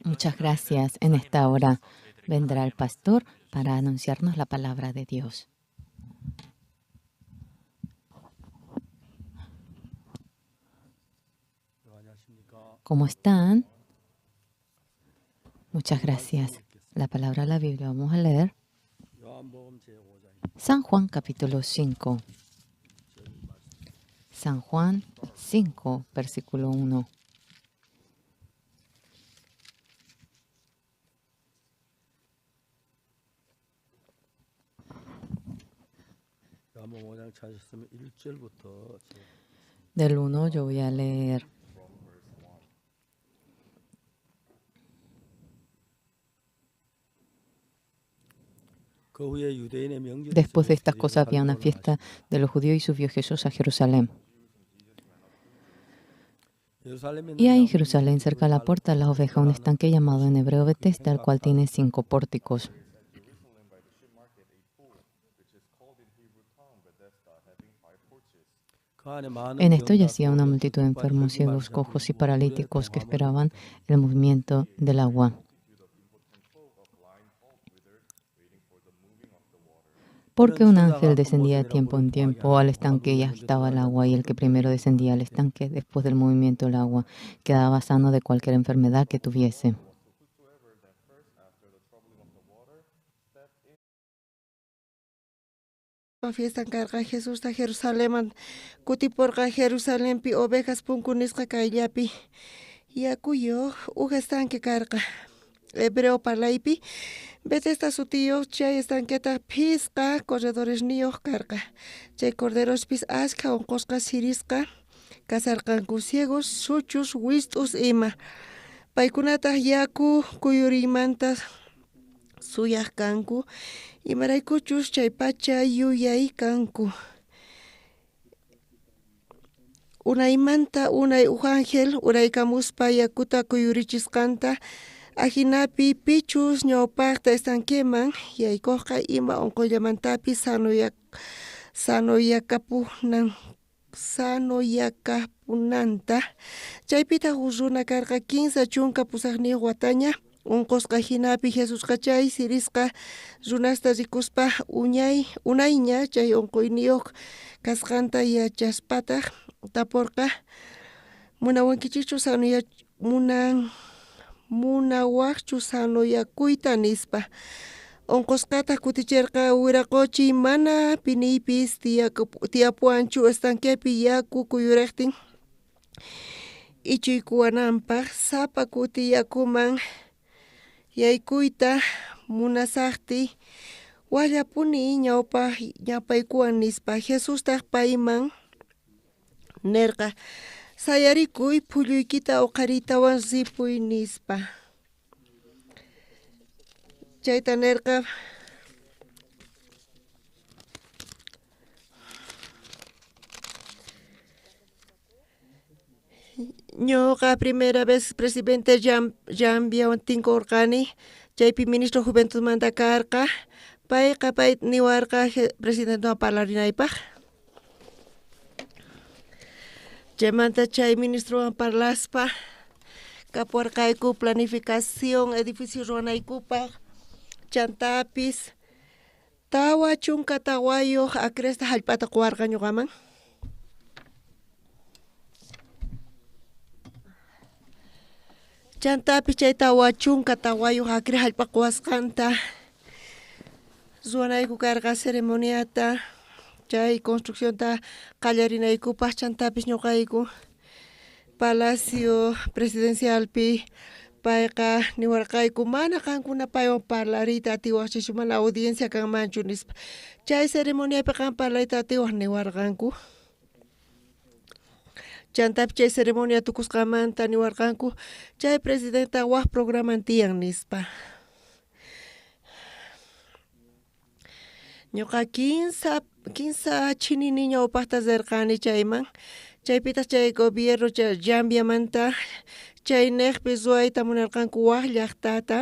Muchas gracias. En esta hora vendrá el pastor para anunciarnos la palabra de Dios. ¿Cómo están? Muchas gracias. La palabra de la Biblia vamos a leer. San Juan capítulo 5. San Juan 5, versículo 1. Del 1 yo voy a leer. Después de estas cosas había una fiesta de los judíos y subió Jesús a Jerusalén. Y hay en Jerusalén, cerca de la puerta de las ovejas, un estanque llamado en hebreo Betesda, el cual tiene 5 pórticos. En esto yacía una multitud de enfermos, ciegos, cojos y paralíticos que esperaban el movimiento del agua. Porque un ángel descendía de tiempo en tiempo al estanque y agitaba el agua, y el que primero descendía al estanque después del movimiento del agua quedaba sano de cualquier enfermedad que tuviese. Fiesta karqa Jesusta Jerusalenman kutiporqa Jerusalenpi ovejas punku nisqa kayllapi yakuyuq uj estanque karqa hebreo parlaypi Betesda sutiyuq chay estanquetaq phisqa corredoresniyuq karqa chay corderospis ashkha unqusqa sirisqa kasarqanku ciegos suchus wist'us ima paykunataq yaku kuyuriymanta suyaq kanku imaraykuchus chay pacha yuyay kanku unaymanta unay uj ángel uraykamuspa yakuta kuyurichisqanta ajinapi pichus ñawpaqta estanqueman yaykuqqa ima unquyllamantapis sanoyakapunanta chaypitaq uj runa karqa 38 wataña unqusqa jinapi Jesusqa chay sirisqa runasta rikuspa unayña chay unquyniyuq kasqanta yachaspataq taporqa munawankichikchu munawaqchu sanoyakuyta nispa unqusqataq kutichirqa wiraquchiy mana piniypis tiyapuwanchu estanquepi yaku kuyuriqtin ichuykuwananpaq sapa kuti yakuman yaykuyta munasaqtiy wajllapuni ñawpaykuwan nispa Jesustaq payman nerqa sayarikuy phulluykita uqhariytawan ripuy nispa chayta nerqa ñuqa primera vez presidente Llambiawan tinkurqani chaypi ministro juventudmanta karqa payqa pay niwarqa presidentewan parlarinaypaq chaymanta chay ministrowan parlaspa kapuwarqayku planificación edificio ruwanaykupaq chantapis 44 acresta hallp'ata quwarqa ñuqaman. Chantapis chay 44 acre hallp'a quwasqanta ruwanayku karqa ceremoniata chay construccionta qallarinaykupaq chantapis ñuqayku palacio presidencialpi payqa niwarqayku mana qankuna paywan parlariyta atiwaqchikchu mana audiencia kanmanchu nispa chay ceremoniapi qan parlayta atiwaq niwarqanku chantapis chay ceremonia tukusqamanta niwarqanku chay presidenta waj programan tiyan nispa ñuqa kinsa chinini ñawpaqta rirqani chayman chaypitaq chay gobierno chay Llambiamanta chayniqpi ruwayta munarqanku waj llaqtata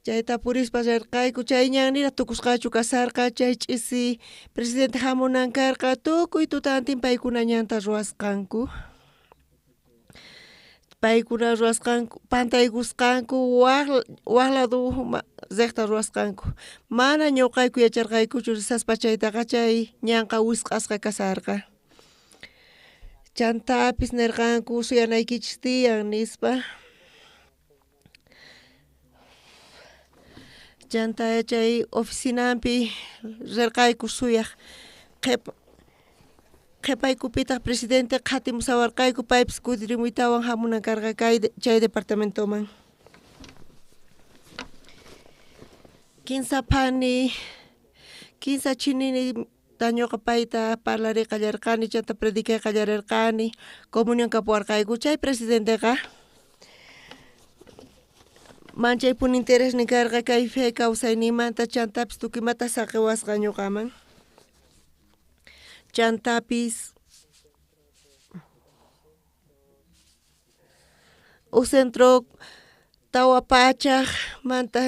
chayta purispa rirqayku chay ñanniraq tukusqachu kasarqa chay ch'isi presidente hamunan karqa tukuy tutantin paykuna ñanta ruwasqanku. Paykuna ruwasqanku pantaykusqanku waj waj lado rejta ruwasqanku mana ñuqayku yacharqaykuchu risaspa chaytaqa chay ñanqa wisq'asqa kasharqa chantapis nerqanku suyanaykichis tiyan nispa chanta chay oficinanpi rerqayku suyaj qhepa qhepaykupitaj presidente qhatimusawarqayku paypis kutirimuytawan jamunan karqa kay chay departamentoman. Kinsa phani kinsa chininita ñuqa payta parlariy qallarqani chanta predicay qallarerqani comunión kapuwarqayku chay presidenteqa manchaypuni interesnin karqa kay fe kawsayninmanta chantapis tukuy imata saqiwasqa ñuqaman chantapis uj centro 400manta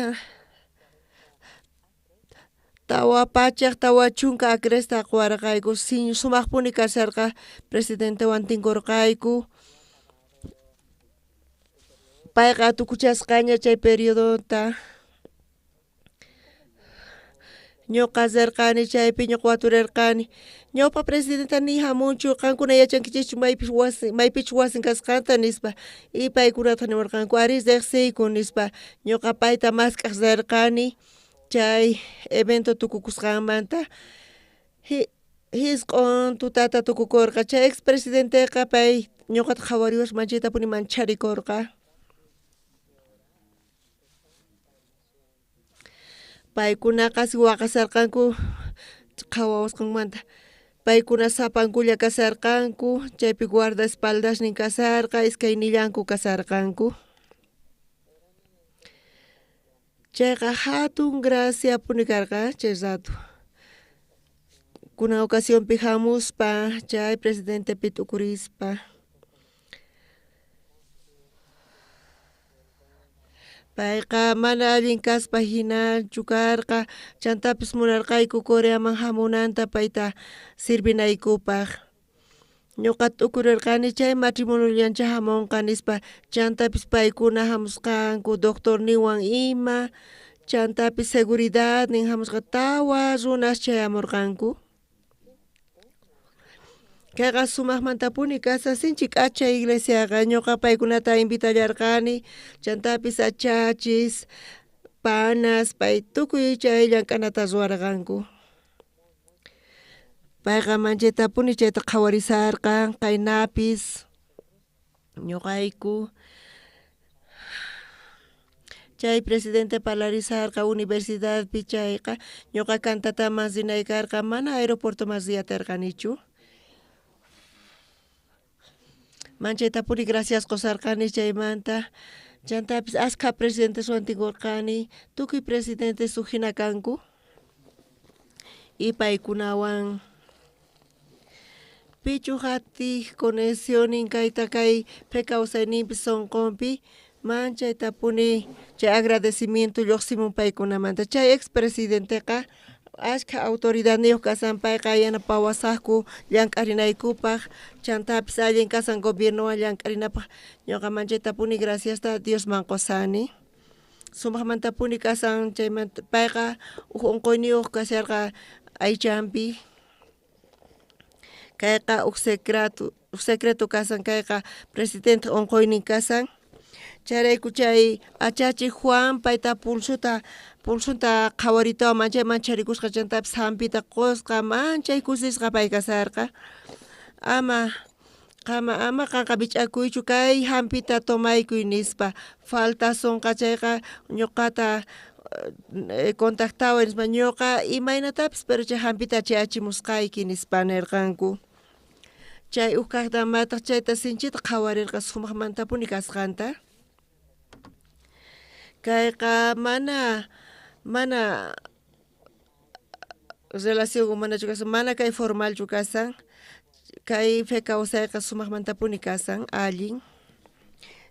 440 acresta quwarqayku sumajpuni kasharqa presidentewan tinkorqayku payqa tukuchasqaña chay periodota ñuqa rerqani chaypi ñuqa waturerqani ñawpa presidenta ni jamunchu qankuna yachankichischu maypis wasi maypichus wasin kasqanta nispa y paykunataj niwarqanku arí rejsiyku nispa ñuqa payta mask'aj rerqani chay evento tukukusqanmanta jisq'on tutata tukukorqa chay expresidenteqa pay ñuqata qhawariwaspa manchaytapuni mancharikorqa paykunaqa waqasharqanku qhawawasqanmanta paykuna sapankulla kasharqanku chaypi guardaespaldasnin kasharqa iskaynillanku kasharqanku chayqa jatun graciapuni karqa chay rato kunan ocasionpi jamuspa chay presidentepi t'ukurispa payqa mana allin kaspa jinachu karqa chantapis munarqayku Coreaman jamunanta payta sirvinaykupaj ñuqa t'ukurerqani chay matrimonollancha jamonqa nispa chantapis paykuna jamusqanku doctorninwan ima chantapis seguridadnin jamusqa tawa runas chayamorqanku kayqa sumajmantapuni kashan sinchi k'acha iglesiaqa ñuqa paykunata invitallarqani chantapis achachis panas pay tukuy chay llank'anata ruwarqanku payqa manchaytapuni chayta qhawarisarqa qaynapis ñuqayku chay presidente parlarisarqa universidadpi chayqa ñuqa cantataman rinay karqa mana aeropuertoman riy aterqanichu manchaytapuni gracias qusarqani chaymanta chantapis ashkha presidenteswan tinkorqani tukuy presidentes uj jina kanku y paykunawan pichuj atij conexionin kayta kay fe kawsayninpi sonqonpi manchaytapuni chay agradecimiento lluqsimun paykunamanta chay expresidenteqa ashkha autoridadniyuq kasan payqa yanapawasaqku llank'arinaykupaq chantapis allin kasan gobiernowan llank'arinapaq ñuqa manchaytapuni graciasta Diosman qusani sumajmantapuni kasan chaymanta payqa uj unquyniyuq kasharqa aychanpi kayqa uj secreto kasan kayqa presidente unquynin kasan chayrayku chay achachi Juan payta pulsunta qhawaritawan manchay mancharikusqa chantapis jampita qusqa manchay kusisqa pay kasharqa ama ama qanqa mich'akuychu kay jampita tomaykuy nispa faltasonqa chayqa ñuqata contactaway nispa ñuqa imaynatapis pero chay jampita chayachimusqayki nispa nerqanku chay uj kaqtamataq chayta sinchita qhawarirqa sumajmantapuni kasqanta kayqa mana relación humanachu kasan mana kay formalchu kasan kay fe kawsayqa sumajmantapuni kasan allin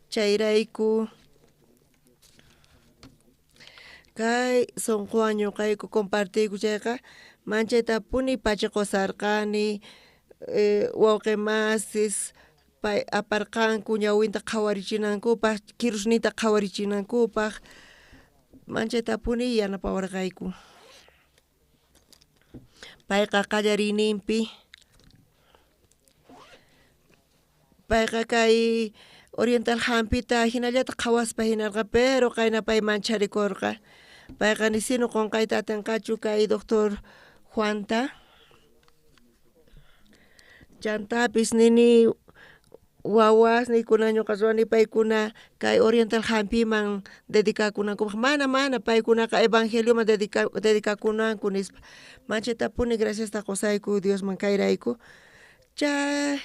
chayrayku kay sunquwan ñuqayku compartiyku chayqa manchaytapuni pachiqusarqani wawqi masis pay aparqanku ñawinta qhawarichinankupaj, kirusninta qhawarichinankupaj, manchaytapuni yanapawarqayku. Payqa qallariyninpi payqa kay oriental jampita jinallata qhawaspa jinarqa, pero qayna pay mancharikorqa. Payqa nisinu qonqayta atinqachu kay doctor Juanta. Chantapis nini wawasniykuna ñuqa ruwani paykuna kay oriental jampiman dedicakunankupaj, mana mana paykunaqa evangelioman dedicakunanku nispa. Manchaytapuni graciasta qosayku Diosman kayrayku. Chay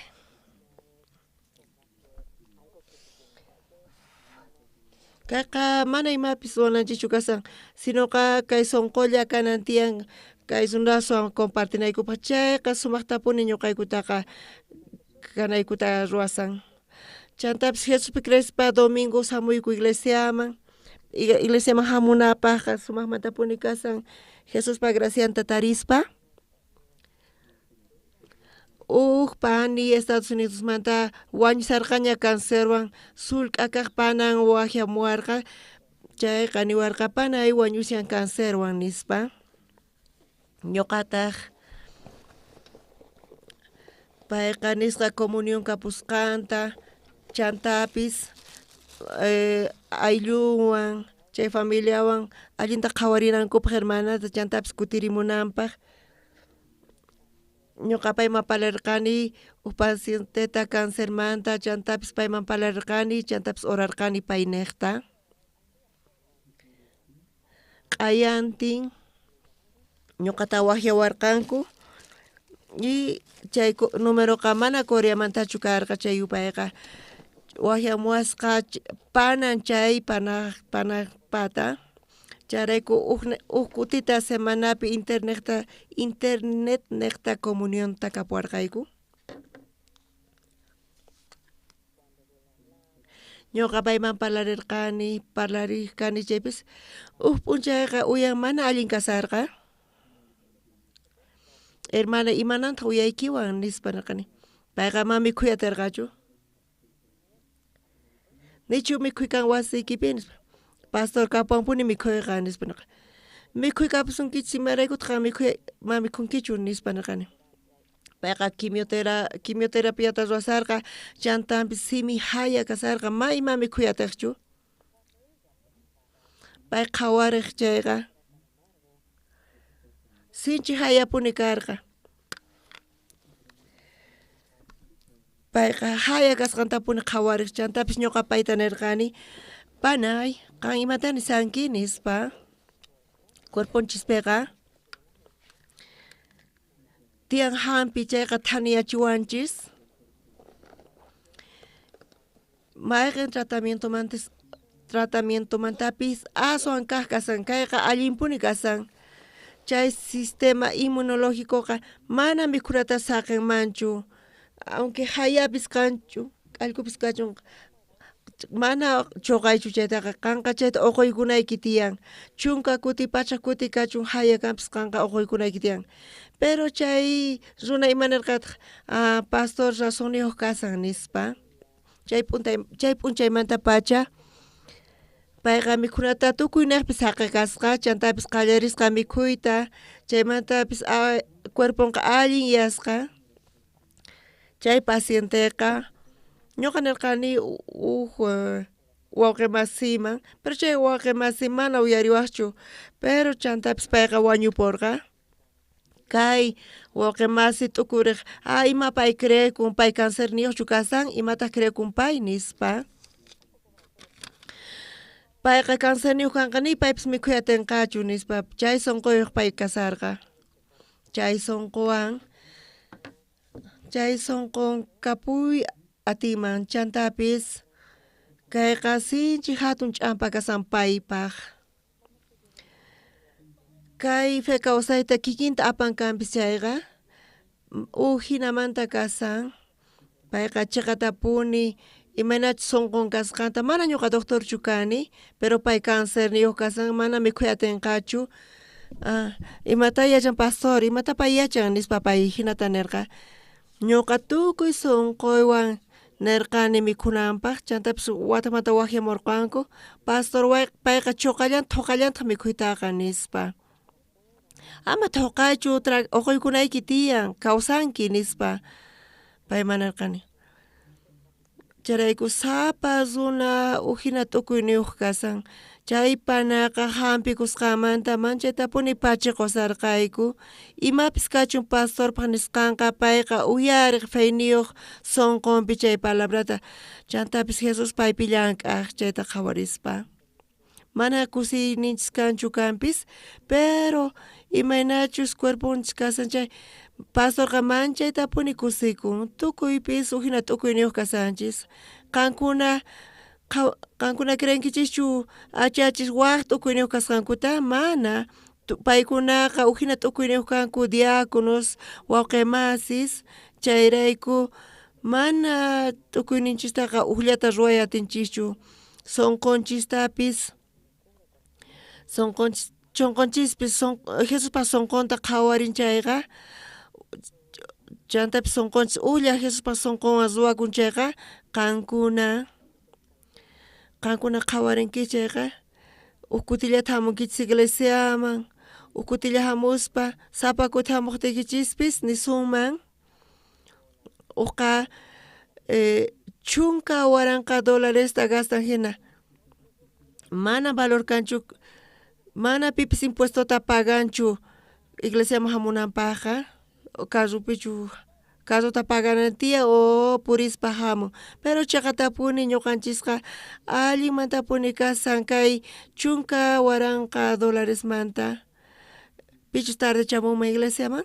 kayqa mana imapis ruwananchikchu kasan, sinoqa kay sonqolla kanan tiyan kay runaswan compartinaykupaj, chayqa sumajtapuni ñuqaykutaqa kanaykuta ruwasan. Chantapis Jesuspi creespa domingo jamuyku iglesiaman, iglesiaman jamunapajqa sumajmantapuni kasan Jesuspa gracianta tarispa. Uj pani Estados Unidosmanta wañusarqaña cancerwan, sullk'a kaj panan wajyamuwarqa, chayqa niwarqa panay wañushan cancerwan nispa. Ñuqataj payqa nisqa comunión kapusqanta, chantapis ayllunwan chay familiawan allinta qhawarinankupaj hermanata, chantapis kutirimunanpaj. Ñuqa payman parlarqani uj pacienteta cancermanta, chantapis payman parlarqani, chantapis orarqani paynejta. Q'ayantin ñuqata wajyawarqanku y chay numeroqa mana Coreamantachu karqa, chay yupayqa wajyamuwasqa panan chay panajpata. Chayrayku uj kutita semanapi internetnejta comunionta kapuwarqayku. Ñuqa payman parlarirqani, parlarirqani chaypis uj p'unchayqa uyan mana allin kasarqa. Hermana, imanantaq uyaykiwan nispa nirqani. Payqa mana mikhuy aterqachu. Nichu mikhuy kan wasiykipi nispa. Pastor kapuwanpuni mikhuyqa nispa nirqa. Mikhuy kapusunkichis, imaraykutaq qan mikhuy mana mikhunkichu nispa nirqani. Payqa quimioterapiata ruwasarqa, chantampis simi jaya kasarqa, may mana mikhuy ateqchu. Pay qhawarej chayqa sinchi jayapuni karqa. Payqa jaya kasqantapuni qhawarej, chantapis ñuqa payta nirqani, panay, qan imata nisanki nispa. Cuerponchispiqa tiyan jampi chayqa thaniyachiwanchis. Mayqen tratamientomantapis aswan kaj kasan, kayqa allinpuni kasan. Chay sistema inmunológicoqa mana mikhunata saqenmanchu, aunque jayapis kanchu, k'allkupis kachun, mana choqaychu chaytaqa, qanqa chayta uquykunayki tiyan. 10 kuti, 100 kuti kachun jaya kanpis qanqa uquykunayki tiyan. Pero chay runa ima nirqataq, pastor razonniyuq kasan nispa. Chay p'unchaymantapacha payqa mikhunata tukuynejpi saqekasqa, chantapis qallarisqa mikhuyta, chaymantapis cuerponqa allinyasqa. Chay pacienteqa ñuqa nirqani uj wawqi masiman, pero chay wawqi masi mana uyariwaqchu, pero chantapis payqa wañuporqa. Kay wawqi masi t'ukurej, ima pay creekun, pay cancerniyuqchu kasan, imataq creekun pay nispa. Payqa cancerniyuq kanqa, ni paypis mikhuy atinqachu nispa, chay sonqoyuq pay kasarqa. Chay sonqowan, chay sonqon kapuy atinman, chantapis kayqa sinchi hatun ch'ampa kasan paypaj. Kay fe kawsayta kikinta apan kanpis chayqa uj jinamanta kasan, payqa chiqatapuni imaynachus sonqon kasqanta, mana ñuqa doctorchu kani, pero pay cancerniyuq kasan, mana mikhuy atinqachu. Imata yachan pastor, imata pay yachan nispa pay jinata nirqa. Ñuqa tukuy sonqoywan Nerqani mikhunanpaj chantapis watamanta wajyamurqanku pastor payqa choqallanta thoqallantaq mikhuytaqa nispa. Ama thoqaychu uquykunayki tiyan kawsanki nispa payman nerqani. Chayrayku sapa runa ujina t'ukuyniyuq kasan chay panaqa hampikusqanmanta manchaytapuni pachiqusarqayku imapis kachun pastorpaq nisqanqa payqa uyariq feyniyuq sunqunpi chay palabrata chantapis Jesús paypi llank'aq chayta qhawarispa. Mana kusiyninchis kanchu kanpis pero imaynachus cuerponchis kasan chay pastorqa manchaytapuni kusikun tukuypis ujina t'ukuyniyuq kasanchis qankuna qankuna creenkichischu achachis waj t'ukuyniyuq kasqankuta mana paykunaqa ujina t'ukuyniyuq kanku diáconos wawqi masis chayrayku mana t'ukuyninchistaqa ujllata ruway atinchischu sunqunchistapis sunqunchispis Jesuspa sunqunta qhawarin chayqa chantapis sunqunchis ujlla Jesuspa sunqunwan ruwakun chayqa qankuna qhawarinkichis chayqa uj kutillata hamunkichis iglesiaman uj kutilla hamuspa sapa kuti hamuqtiykichispis nisunman ujqa 10,000 dolaresta gastan hina mana valor kanchu mana pipis impuestota paganchu iglesiaman hamunanpaqqa carrupichu carruta paganan tiyan o purispa hamun pero chiqatapuni ñuqanchisqa allinmantapuni kasan kay 10,000 dolaresmanta pichus tarde chamunman iglesiaman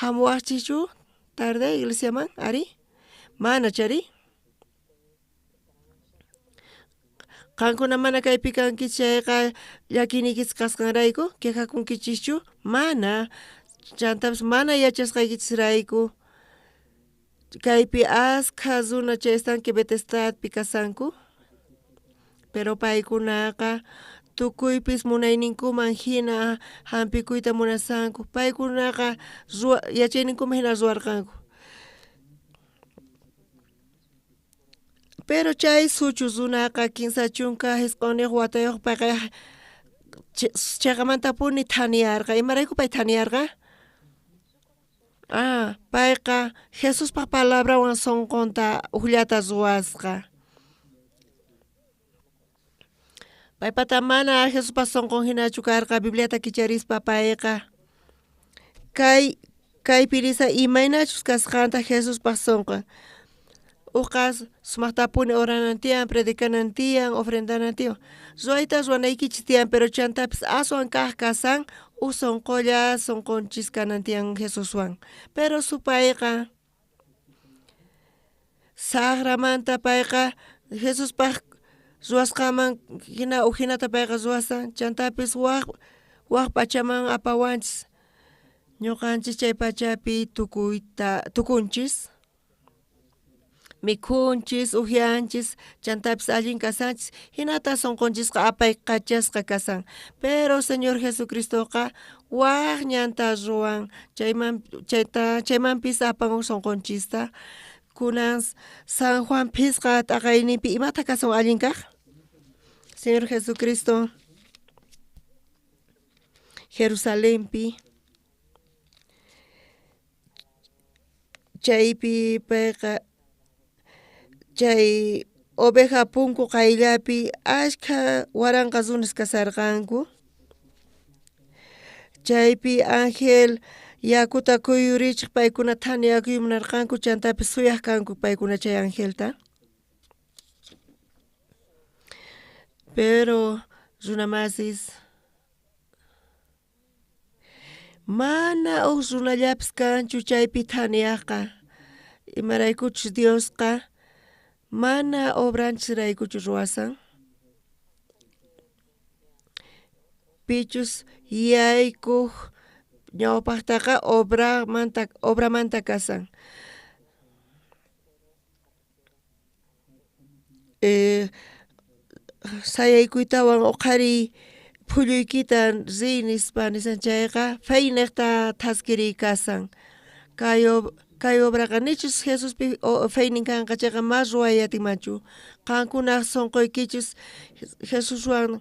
hamuwaqchischu tarde iglesiaman ari mana chari qankuna mana kaypi kankichis chayqa llakiyniykichis kasqanrayku quejakunkichischu mana chantapis mana yachasqaykichisrayku kaypi askha runa chay estanque Betesdapi kasanku pero paykunaqa tukuypis munayninkuman hina hampikuyta munasanku paykunaqa yachayninkuman hina ruwarqanku pero chay suchu runaqa 39 watayuq payqa chayqamantapuni thaniyarqa imarayku pay thaniyarqa payqa Jesuspa palabrawan sunqunta ujllata ruwasqa paypata mana Jesuspa sunqun hinachu karqa Bibliata kicharispa payqa kaypi risa imaynachus kasqanta Jesuspa sunqun uqa sumaqtapuni oranan tiyan predicanan tiyan ofrendanan tiyan ruwayta ruwanaykichis tiyan pero chantapis aswan kaq kasan uj sunqulla sunqunchis kanan tiyan Jesuswan pero supayqa saqramanta payqa Jesuspaq ruwasqanman hina ujinata payqa ruwasan chantapis waj pachaman apawanchis ñuqanchis chay pachapi tukuyta tukunchis mikhunchis ujyanchis chantapis allin kasanchis hinata sunqunchisqa apaykachasqa kasan pero Señor Jesucristoqa waj ñanta ruwan chaymanpis apan sunqunchista kunan San Juan phisqa t'aqayninpi imata kasan allin kaq Señor Jesucristo Jerusalenpi chaypi payqa chay oveja punku qayllapi ashkha waranqa runas kasarqanku chaypi ángel yakuta kuyurichiq paykuna thaniyakuy munarqanku chantapis suyaq kanku paykuna chay angelta pero runamasis mana uj runallapis kanchu chaypi thaniyaqqa imaraykuchus Diosqa mana obranchisraykuchu ruwasan pichus yaykuq ñawpaqtaqa obramanta kasan sayaykuytawan uqhariy phulluykita riy nispa nisan chayqa fayniqta thaskiriy kasan. Kay obraqa nichus Jesuspi feynin kanqa chayqa mas ruway atinmanchu. Qankunaj sonqoykichis Jesuswan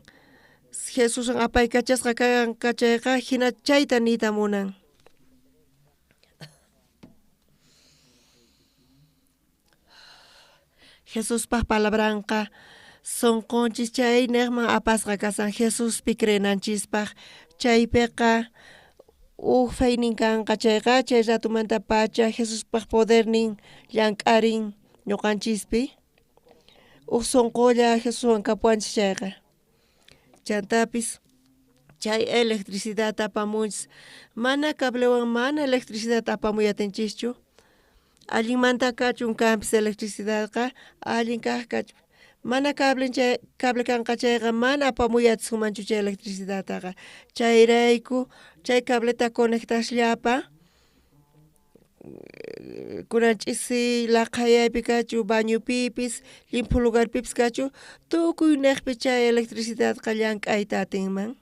Jesuswan apaykachasqa kanqa chayqa hina chayta niyta munan. Jesuspaj palabranqa sonqonchis chaynejman apasqa kasan Jesuspi creenanchispaj chaypiqa uj feynin kanqa chayqa chay ratomantapacha Jesuspaj podernin llank'arin ñuqanchispi uj sonqolla Jesuswan kapuwanchis chayqa. Chantapis chay electricidad apamunchis mana cablewan mana electricidad apamuy atinchischu. Allinmanta kachun kanpis electricidadqa allin kaj kachun mana cable chay cable kanqa chayqa mana apamuy atisunmanchu chay electricidadtaqa chayrayku chay cableta conectasllapa kunan ch'isi laqhayaypi kachu bañopipis llimphu lugarpipis kachu tukuy nejpi chay electricidadqa llank'ayta atinman.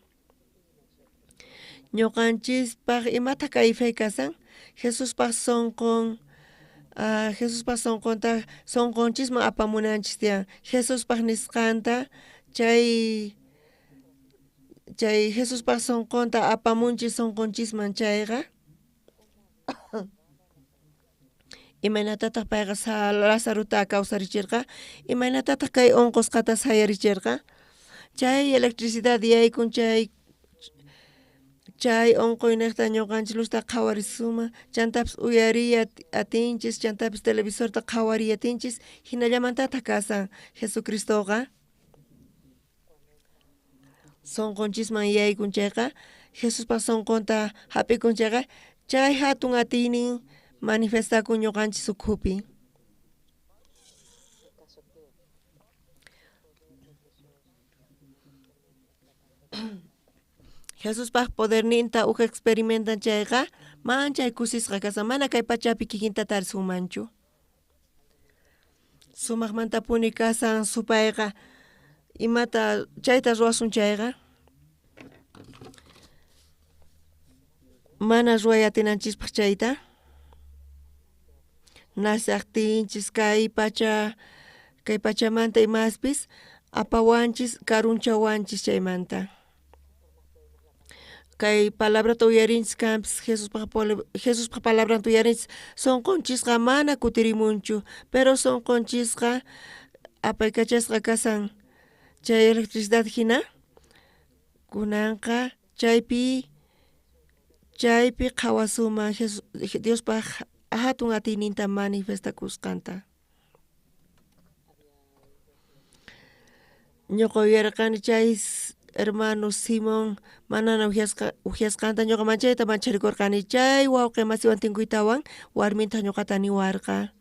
Ñuqanchispaj imataq kay fe kasan Jesuspaj sonqon Jesuspaj sonqonta sonqonchisman apamunanchis tiyan Jesuspaj nisqanta chay chay Jesuspaj sonqonta apamunchis sonqonchisman chayqa imaynatataq payqa Lazarota kawsarichirqa imaynatataq kay unqusqata sayarichirqa chay electricidad yaykun chay chay unquynejta ñuqanchis luzta qhawarisuma chantapis uyariy atinchis chantapis televisorta qhawariy atinchis hinallamantataq kasan Jesucristoqa sonqonchisman yaykun chayqa Jesuspaj sonqonta hap'ikun chayqa chay hatun atiynin manifestakun ñuqanchis ukhupi. Jesuspaj poderninta uj experimentan chayqa manchay kusisqa kasan mana kay pachapi kikinta tarisunmanchu. Sumaqmantapuni kasan supayqa imata chayta ruwasun chayqa mana ruway atinanchispaj chayta nasaqtinchis kay pacha kay pachamanta imaspis apawanchis karunchawanchis chaymanta. Kay palabrata uyarinchis kanpis Jesuspaj Jesuspaj palabranta uyarinchis sonqonchisqa mana kutirimunchu pero sonqonchisqa apaykachasqa kasan chay electricidad hina kunanqa chaypi chaypi qhawasuman Diospaj hatun atiyninta manifestakusqanta. Ñuqa uyarqani chay hermano Simón manana uhyasqanta ñuqa manchayta mancharikurqani chay wawqi masiwan tinkuytawan warmintaq ñuqata niwarqa.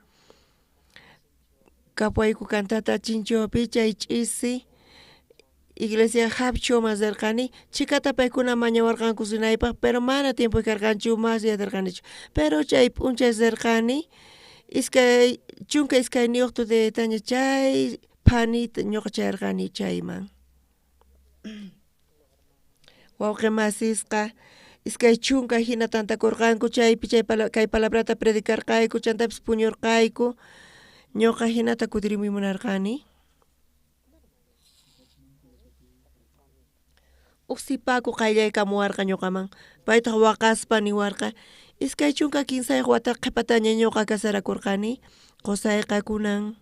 Kapuwayku kantata Chinchopi chay ch'isi iglesia Japchoman rirqani chhikata paykuna mañawarqanku rinaypaq pero mana tiempo karqanchu mas riyatarqanichu pero chay p'unchay rirqani iskay chunka iskayniyuq tutaytaña chay phanita ñuqa chayarqani chayman. Wawqi masisqa iskay chunka hina tantakurqanku chaypi chay kay palabrata predicarqayku chantapis puñurqayku ñuqa hinata kutirimuy munarqani. Uj sipaku qayllaykamuwarqa ñuqaman paytaq waqaspa niwarqa 23 wata qhipataña ñuqa casarakurqani qusayqa kunan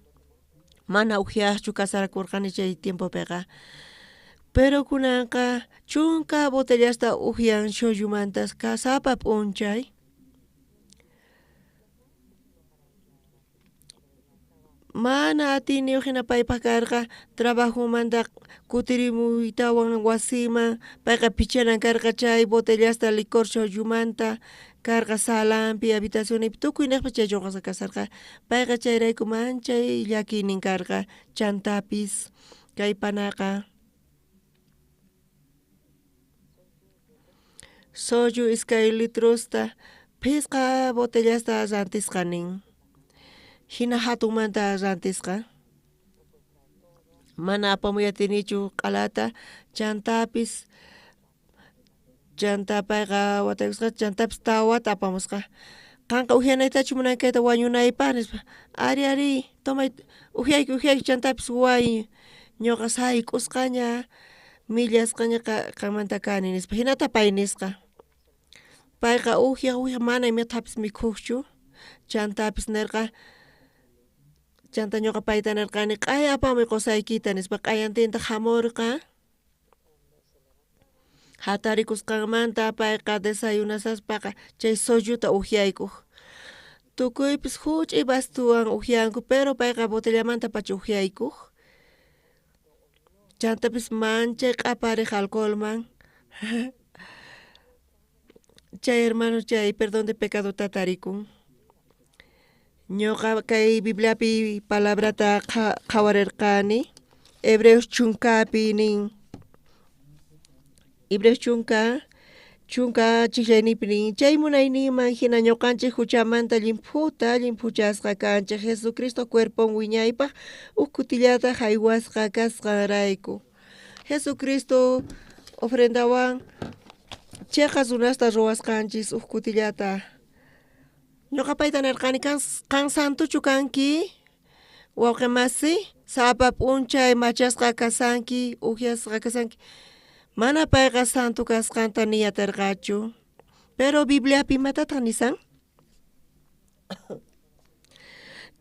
mana uhyaqchu casarakurqani chay tiempopiqa pero kunanqa 10 botellasta uhyan shuyumanta sapa p'unchay. Mana atiniyuq hina paypaq karqa trabajomanta kutirimuytawan wasiman payqa pichanan karqa chay botellasta licor shuyumanta karqa salanpi habitacionpi tukuynejpi chay lluqasqa kasarqa payqa chayrayku manchay llakiynin karqa chantapis kay panaqa Soyu iskay litrosta phisqa botellasta rantisqa nin. Hina hatunmanta rantisqa. Mana apamuy atinichu q'alata chantapis chanta payqa wataykusqa chantapis tawata apamusqa. Qanqa ujyanaytachu munanki kayta wañunaypaj nispa. Ari ari tomay ujyayki ujyayki chantapis way ñuqa sayk'usqaña millasqaña qanmanta kani nispa. Jinata pay nisqa. Payqa ujyaj ujyaj mana imatapis mikhujchu chantapis nerqa chanta ñuqa payta nerqani q'aya apamuy qusaykita nispa. Q'ayantintaj jamurqa jatarikusqanmanta payqa desayunasaspaqa chay solluta ujyaykuj. Tukuypis juch'iy vastuwan ujyanku pero payqa botellamantapacha ujyaykuj. Chantapis manchay q'aparej alcoholman. Chay hermano chay perdón de pecadota tarikun. Ñuqa kay Bibliapi palabrata qhawarerqani Hebreos chunkapi nin. Hebreos chunka chijllayninpi nin chay munayninman hina ñuqanchik huchamanta llimphuta llimphuchasqa kanchik Jesucristo cuerpon wiñaypaj uj kutillata jaywasqa kasqanrayku. Jesucristo ofrendawan chiqa runasta ruwasqanchis uj kutillata. Ñuqa payta nerqani qan santuchu kanki wawqi masi sapa p'unchay machasqa kasanki ujyasqa kasanki mana payqa santo kasqanta niyatarqachu. Pero Bibliapi imatataq nisan?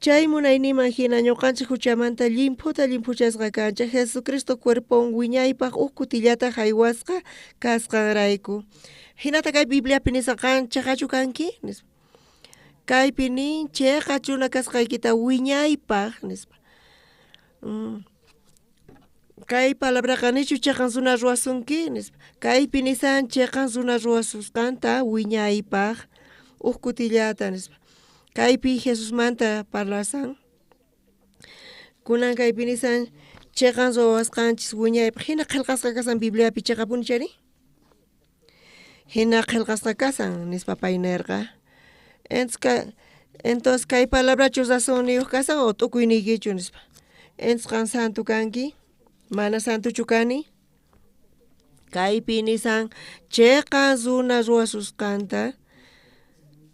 Chay munayninman hina ñuqanchik huchamanta llimphuta llimphuchasqa kanchik Jesucristo cuerpon wiñaypaj uj kutillata jaywasqa kasqanrayku. Hinata kay Bibliapi nisan qan chiqachu kanki nispa. Kaypi nin chiqa chuna kasqaykita wiñaypaj nispa. Kay palabraqa nichu chiqan runa ruwasunki nispa. Kaypi nisan chiqan runa ruwasusqanta wiñaypaj uj kutillata nispa. Kaypi Jesusmanta parlasan. Kunan kaypi nisan chiqan ruwasqanchis wiñaypaj hina qillqasqa kasan Bibliapi chiqapuni chayri? Hina qillqasqa kasan nispa pay nerqa. Entonces kay palabrachu razonniyuq kasan o tukuyniykichu nispa. Entonces qan santo kanki mana santuchu kani. Kaypi nisan chiqan runa ruwasusqanta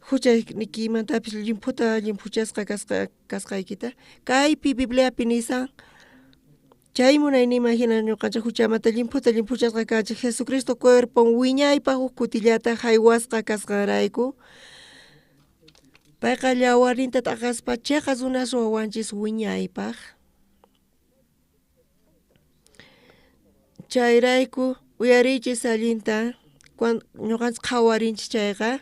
huchaykiymantapis llimphuta llimphuchasqa kasqaykita. Kaypi Bibliapi nisan chay munayninman hina ñuqanchik huchamanta llimphuta llimphuchasqa kanchik Jesucristo cuerpon wiñaypaj uj kutillata jaywasqa kasqanrayku. Payqa llawarninta t'aqaspa chiqa runas ruwawanchis wiñaypaj. Chayrayku uyariychis allinta ñuqanchik qhawarinchis chayqa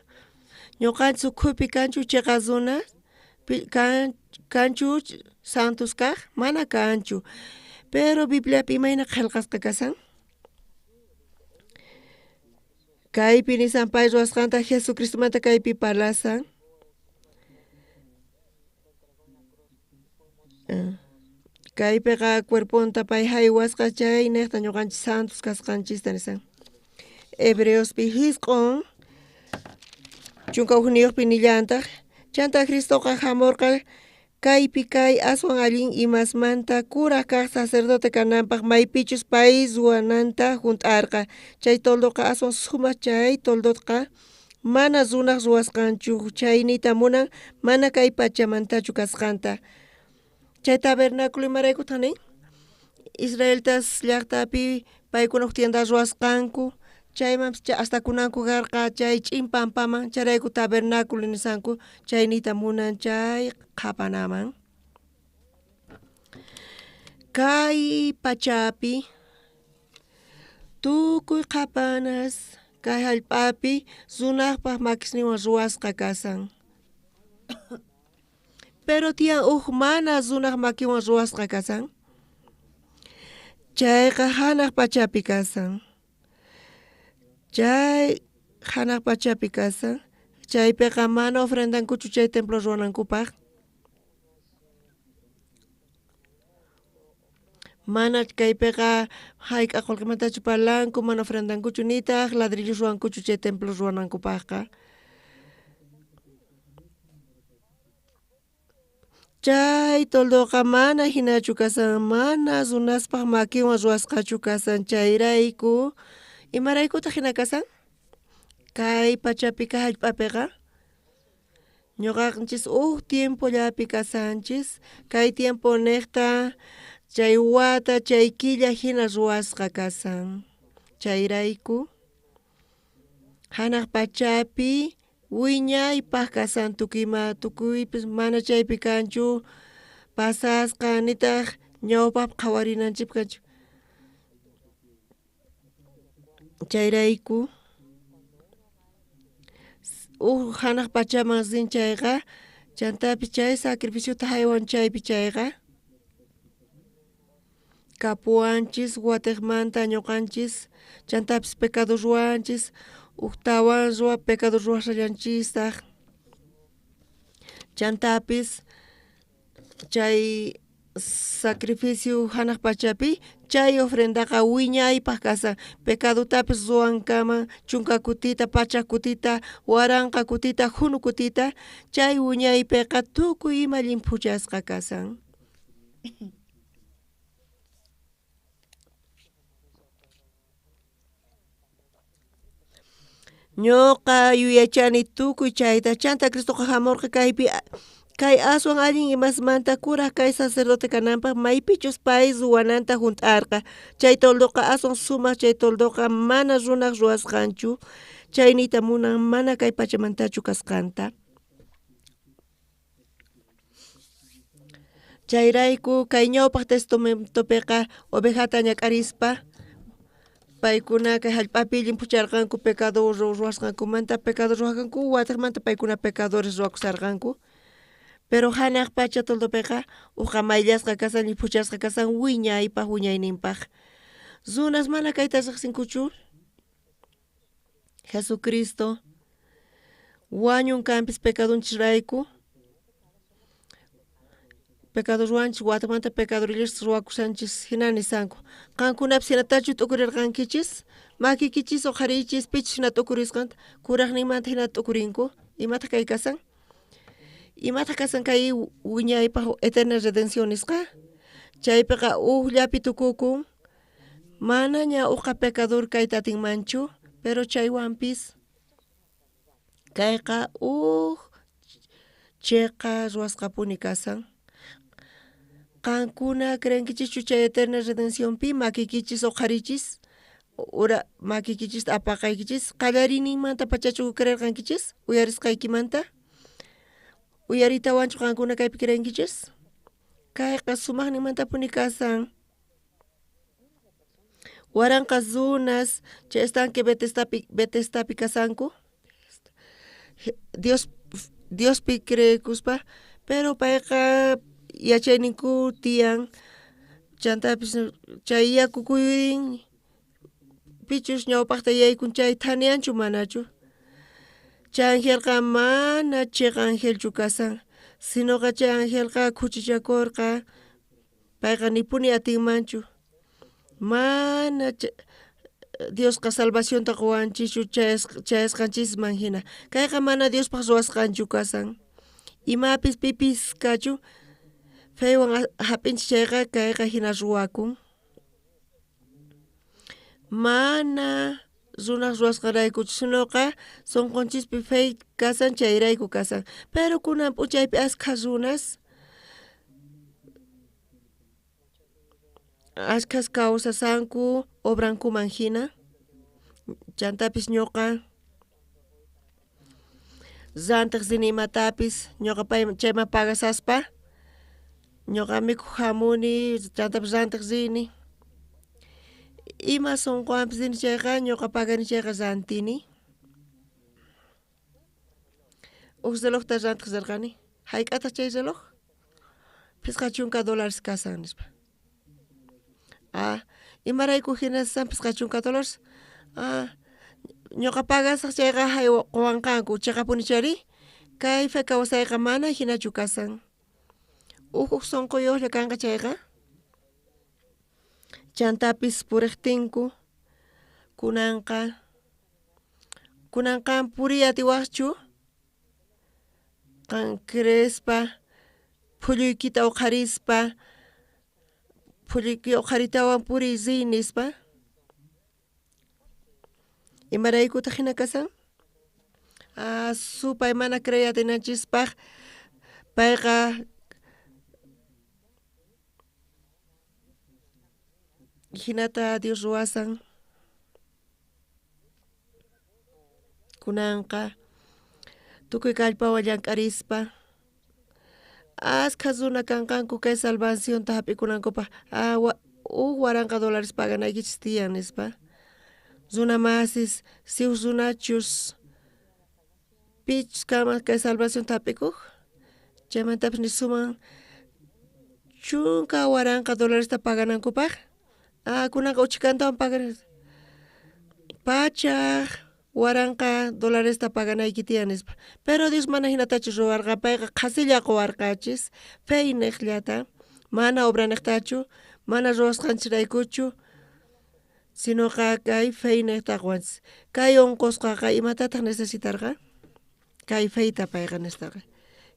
ñuqanchik ukhupi kanchu chiqa runa kanchu santos kaq mana kanchu. Pero Bibliapi imayna qillqasqa kasan? Kaypi nisan pay ruwasqanta Jesucristomanta kaypi parlasan. Kaypiqa cuerponta pay jaywasqa chay niqta ñuqanchik santos kasqanchista nisan. Hebreospi jisq'on 11 nillantaq chanta Cristoqa jamurqa kaypi kay aswan allin imasmanta kuraj kaq sacerdote kananpaj maypichus pay ruwananta junt'arqa. Chay toldoqa aswan sumaq chay toldoqa mana runaq ruwasqanchu chaynita munan mana kay pachamantachu kasqanta. Chay tabernáculo imaraykutaq nin? Israelitas llaqtapi paykuna uj tienda ruwasqanku chaymanpis astakunanku karqa chay ch'in pampaman chayrayku tabernáculo nisanku chaynita munan chay qhapanaman. Kay pachapi tukuy qhapanas kay hallp'api runaqpaq makisninwan ruwasqa kasan. Pero tiyan uj mana runaq makinwan ruwasqa kasan. Chayqa hanaq pachapi kasan. Chay hanaq pachapi kasan. Chaypiqa mana ofrendankuchu chay templo ruwanankupaq. Mana kaypiqa hayk'a qullqimantachu parlanku, mana ofrendankuchu nitaq ladrillos ruwankuchu chay templo ruwanankupaqqa. Chay toldoqa mana hinachu kasan, mana runaspaq makinwan ruwasqachu kasan chayrayku. Imaraykutaq hina kasan? Kay pachapi kay hallp'apiqa Ñuqanchis uj tiempollapi kasanchis kay tiempo niqta chay wata chay killa hina ruwasqa kasan chayrayku hanaq pachapi wiñaypaq kasan tukuy ima tukuypis mana chaypi kanchu pasasqa nitaq ñawpaqpi qhawarinanchikpaq kanchu chayrayku uj hanaq pachaman rin chayqa chantapis chay sacrificiota haywan chaypi chayqa kapuwanchis watiqmanta ñuqanchis chantapis pecado ruwanchis ujtawan ruwa pecado ruwashallanchistaq chantapis chay sacrificio hanaq pachapi chay ofrendaqa wiñaypaq kasan pecadotapis ruwankaman chunka kutita pachak kutita waranqa kutita junu kutita chay wiñaypiqa tukuy ima llimphuchasqa kasan. Ñuqa yuyachani tukuy chayta chanta Cristoqa hamurqa kaypi kay aswan allin imasmanta kuraj kay sacerdote kananpaq maypichus pay ruwananta junt'arqa chay toldoqa aswan sumaq chay toldoqa mana runaq ruwasqanchu chay niyta munan mana kay pachamantachu kasqanta. Chayrayku kay ñawpaq testamentopiqa ovejata ñak'arispa paykuna kay hallp'api llimphucharqanku pecado ruwasqankumanta pecado ruwaqanku watiqmanta paykuna pecadores ruwakusharqanku pero hanaq pacha toldopiqa uqa mayllasqa kasan llimphuchasqa kasan wiñaypaq wiñayninpaq runas mana kayta riqsinkuchu Jesucristo wañun kanpis pecadonchisrayku pecado ruwanchis watiqmanta pecadorillista ruwakushanchis hina nisanku qankunapis hinatachu t'ukurirqankichis makikichis uqhariychis pichus hina t'ukurisqanta kuraqninmanta hina t'ukurinku imataq kay kasan imataq kasan kay wiñaypaq eterna redención nisqa chaypiqa ujllapi tukukun manaña uqa pecador kayta atinmanchu pero chaywanpis kayqa uj chiqa ruwasqapuni kasan qankuna creenkichischu chay eterna redencionpi makikichis uqharichis ura makikichista apaqaykichis qallariyninmantapachachu creerqankichis uyarisqaykimanta uyariytawanchu qankuna kaypi creenkichis kayqa sumaqninmantapuni kasan waranqa runas chay estanque Betesdapi Betesdapi kasanku Dios Diospi creekuspa pero payqa yachayninku tiyan chantapis chay yaku kuyurin pichus ñawpaqta yaykun chay thaniyanchu manachu chay angelqa mana chiqa angelchu kasan sinoqa chay angelqa khuchichakurqa payqa nipuni atinmanchu mana Diosqa salvacionta quwanchischu chayasqanchisman hina kayqa mana Diospaq ruwasqanchu kasan imapis pipis kachu fewan hap'inchis chayqa kayqa hina ruwakun mana runaq ruwasqanraykuchu sinoqa sunqunchispi fe kasan chayrayku kasan pero kunan p'unchaypi askha runas ashkhas kawsasanku obrankuman hina chantapis ñuqa rantiq rini imatapis ñuqa pay chayman pagasaspa ñuqa mikhuq hamuni chantapis rantiq rini ima sunquwanpis rini chayqa ñuqa pagani chayqa rantini uj relojta rantiq rirqani hayk'ataq chay reloj phisqa chunka dólares kasan nispa ah imarayku hina phisqa chunka dólares ah ñuqa pagasaq chayqa quwanqanku chiqapuni chayri kay fe kawsayqa mana hinachu kasan uj uj sunquyuqlla kanqa chayqa chantapis puriqtinku kunanqa kunan qan puriy atiwaqchu qan creespa phulluykita uqharispa phulluykita uqharitawan puriy riy nispa imaraykutaq hina kasan Supay mana creey atinanchispaj payqa jinata Dios ruwasan kunanqa tukuy kallpawan llank'arispa askha runa kanqanku kay salvacionta hap'ikunankupaj uj waranqa dólares paganaykichis tiyan nispa runa masis sius runachus pichus kanman kay salvacionta hap'ikuq chaymantapis nisuman 10,000 dolaresta paganankupaj kunanqa uchkantawan pagan 100,000 dolaresta paganayki tiyan nispa pero Dios mana hinatachu ruwarqa payqa qhasilla quwarqachis fe niqllata mana obraniqtachu mana ruwasqanchikraykuchu sinoqa kay fe niqta quwanchis kay unqusqaqa imatataq necesitarqa kay feyta payqa necesitarqa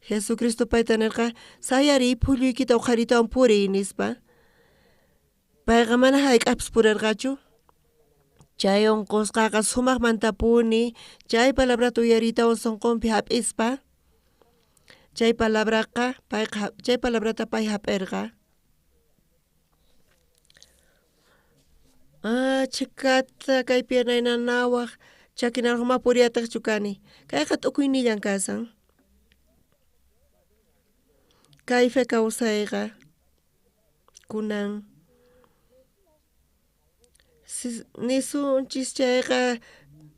Jesucristo payta nirqa sayariy phulluykita uqharitawan puriy nispa payqa mana hayk'apis purirqachu chay unqusqaqa sumaqmantapuni chay palabrata uyariytawan sunqunpi hap'ispa chay palabraqa payqa chay palabrata pay hap'irqa chhikata kay piernay nanawaq chakinaraq ma puriyataqchu kani kayqa t'ukuynillan kasan kay fe kawsayqa kunan nisunchis chayqa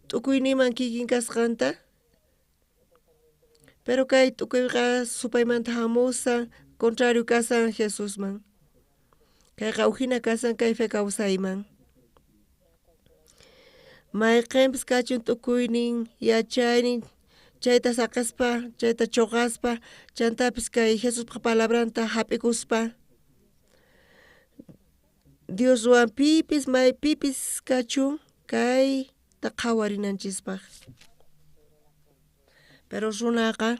t'ukuyninman kikin kasqanta pero kay t'ukuyqa supaymanta hamusan contrario kasan Jesusman kayqa ujina kasan kay fe kawsayman mayqinpis kachun t'ukuynin yachaynin chayta saqispa chayta chuqaspa chantapis kay Jesuspaq palabranta hap'ikuspa Dios ruwan pipis maypipis kachun kayta qhawarinanchispaq pero runaqa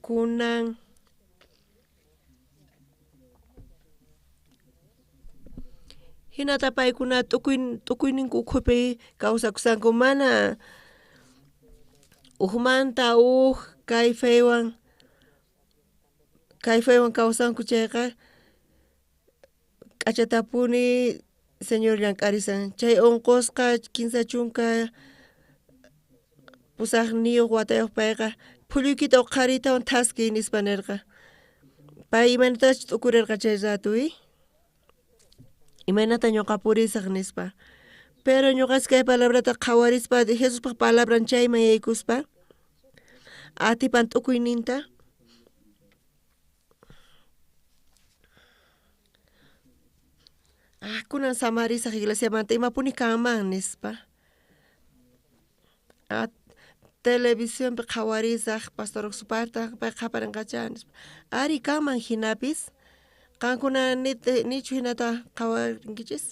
kunan hinata paykuna t'ukuyninku ukhupi kawsakusanku mana ujmanta uj kay fewan kawsanku chayqa k'achatapuni Señor llank'arisan chay unqusqa 38 watayuq payqa phulluykita uqhariytawan thaskiy nispa nirqa pay imaynatachus t'ukurirqa chay rato imaynata ñuqa purisaq nispa pero ñuqachis kay palabrata qhawarispa Jesuspaq palabran chayman yaykuspa atipan t'ukuyninta kunan samarisaq iglesiamanta imapuni kanman nispa televisionpi qhawarisaq pastor Suparta pay qhaparinqacha nispa ari kanman hinapis qankuna nichu hinata qhawarinkichis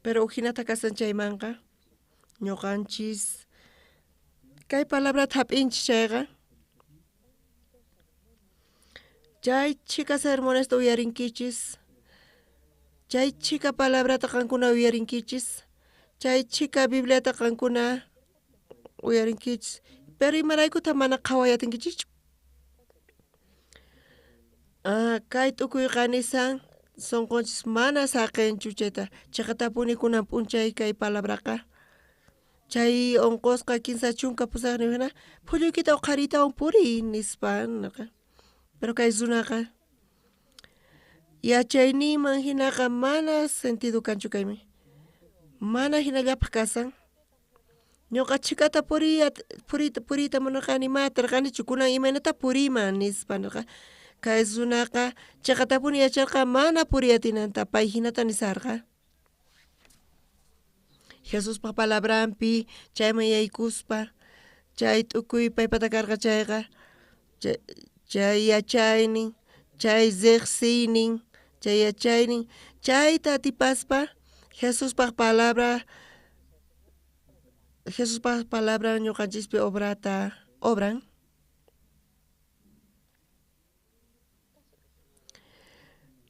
pero ujinata kasan chaymanqa ñuqanchis kay palabrata hap'inchis chayqa chay chhika sermonesta uyarinkichis chay chhika palabrata qankuna uyarinkichis chay chhika Bibliata qankuna uyarinkichis pero imaraykutaq mana qhaway atinkichischu kay t'ukuyqa nisan sunqunchis mana saqinchu chayta chiqatapuni kunan p'unchay kay palabraqa chay unqusqa 38 hina phulluykita uqhariytawan puriy nispa nirqa pero kay runaqa yachayninman hinaqa mana sentido kanchu kaymi mana hinallapaq kasan ñuqa chhikata puriyta munarqani ma atirqanichu kunan imaynata puriyman nispa nirqa kay runaqa chiqatapuni yacharqa mana puriy atinanta pay hinata nisarqa Jesuspaq palabranpi chayman yaykuspa chay t'ukuy paypata karqa chayqa chay yachaynin chay riqsiynin chay yachaynin chayta atipaspa Jesuspaq palabra Jesuspaq palabra ñuqanchispi obrata obran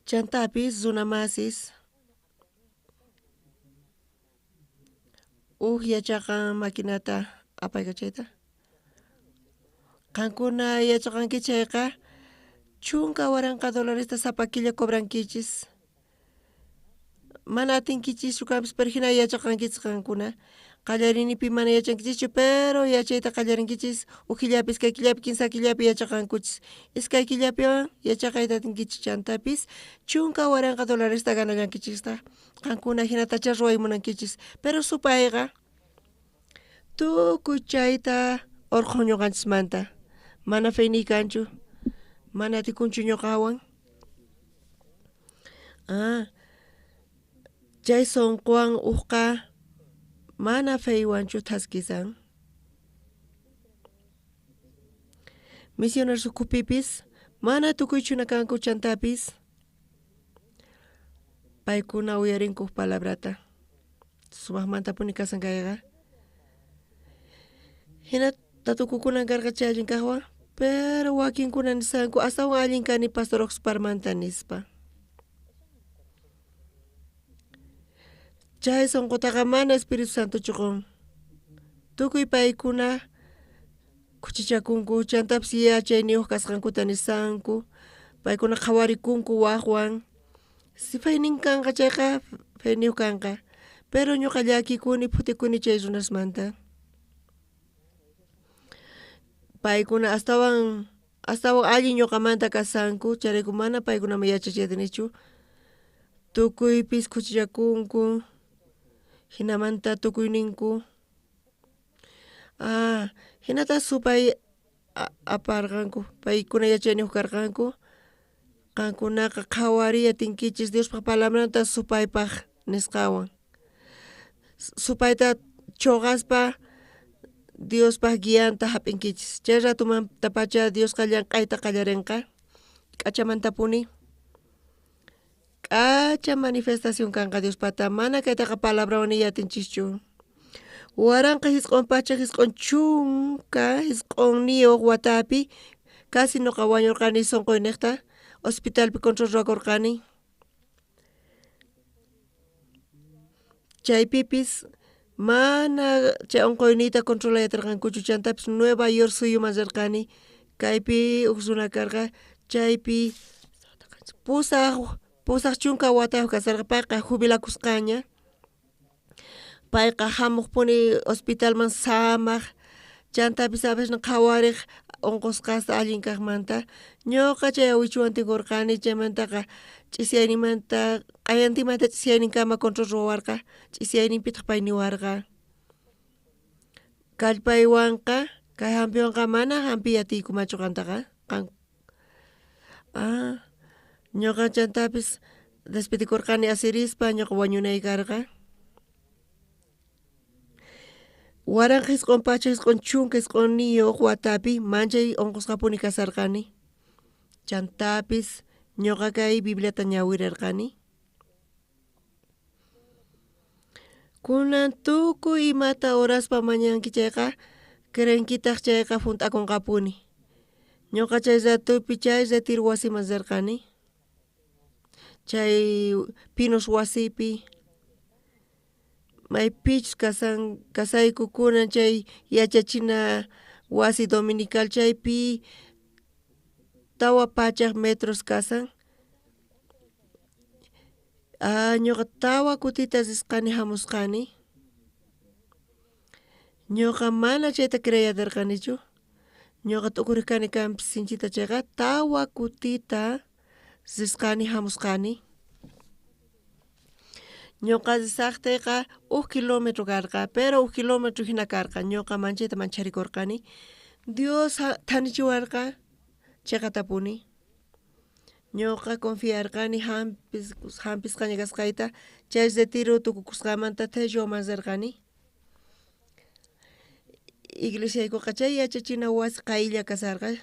chantapis runa masis Uj yachaqan maquinata apaykachayta. Qankuna yachaqanki chayqa $10,000 sapa killa cobrankichis. Mana atinkichischu kanpis pero hina yachaqankichis qankuna. Qallarinipi mana yachankichischu pero yachayta qallarinkichis uj killapi, iskay killapi, kinsa killapi yachaqankuchis. Iskay killapiwan yachaqayta atinkichis chantapis $10,000 ganallankichistaq. Qankuna hinatachá ruway munankichis pero supayqa tukuy chayta urqhun ñuqanchismanta. Mana feyniy kanchu, mana atikunchu ñuqawan. Chay sunquwan ujqa mana feywanchu thaskisan. Misioneros ukhupipis mana tukuychuna kanku chantapis paykuna uyarinku palabrata. Sumaqmantapuni kasan kayqa. Hinata tukukunan karqa chay allin kaqwan, pero wakinkuna nisanku astawan allin kani pastor Oxparmanta nispa. Chay sunqutaqa mana Espíritu Santochu qun. Tukuy paykuna khuchichakunku chantapis yachayniyuq kasqankuta nisanku, paykuna qhawarikunku waqwan. Si feynin kanqa chayqa feyniyuq kanqa, pero ñuqa llakikuni phutikuni chay runasmanta. Paykuna astawan allin ñuqamanta kasanku, chayrayku mana paykunaman yachachiyatinichu. Tukuypis khuchichakunku, hinamanta tukuyninku. Hinata supay aparqanku, paykuna yachayniyuq karqanku. Qankunaqa qhawariy atinkichis Diospaq palabranta supaypaq nisqawan. Supayta chuqaspa Diospaq guianta hap'inkichis. Chay ratumantapacha Diosqa llank'ayta qallarinqa k'achamantapuni. K'acha manifestación kanqa Diospata, mana kaytaqa palabrawan niy atinchischu. 1999 watapi casi ñuqa wañurqani sunquyniqta hospitalpi control ruwakurqani. Chaypipis mana chay unquyniyta controlay atirqankuchu chantapis Nueva York suyuman rirqani. Kaypi uj runa karqa chaypi 80 watayuq kasarqa, payqa jubilakusqaña. Payqa hamuqpuni hospitalman samaq, chantapis a veces qhawariq unqusqasta allin kaqmanta. Ñuqa chay awichuwan tinkurqani, chaymantaqa ch'isiyayninmanta q'ayantinmanta ch'isiyayninkama control ruwawarqa, ch'isiyayninpitaq pay niwarqa. Kallpaywanqa kay hampiwanqa mana hampiy atiykumanchu qantaqa. Ñuqa chantapis despedikurqani asirispa ñuqa wañunay karqa. 1999 watapi manchay unqusqapuni kasarqani. Chantapis ñuqa kay Bibliata ñawirirqani. Kunan tukuy imata oraspa mañanki chayqa crenkitaq chayqa hunt'akunqapuni. Ñuqa chay ratupi chay retiro wasiman rirqani. Chay Pinos wasipi maypichus kasayku kunan chay yachachina wasi dominical chaypi 400 metros kasan. Ñuqa 4 kutita risqani hamusqani. Ñuqa mana chayta creey atirqanichu. Ñuqa t'ukuriq kani kanpis sinchita chayqa 4 kutita risqani hamusqani. Ñuqa risaqtiyqa 1 kilómetro karqa, pero 1 kilómetro hina karqa. Ñuqa manchayta mancharikurqani. Dios thanichiwarqa chiqatapuni. Ñuqa confiarqani hampisqaña kasqayta. Chay retiro tukukusqamanta Telloman rirqani. Iglesiaykuqa chay yachachina wasi qaylla kasarqa.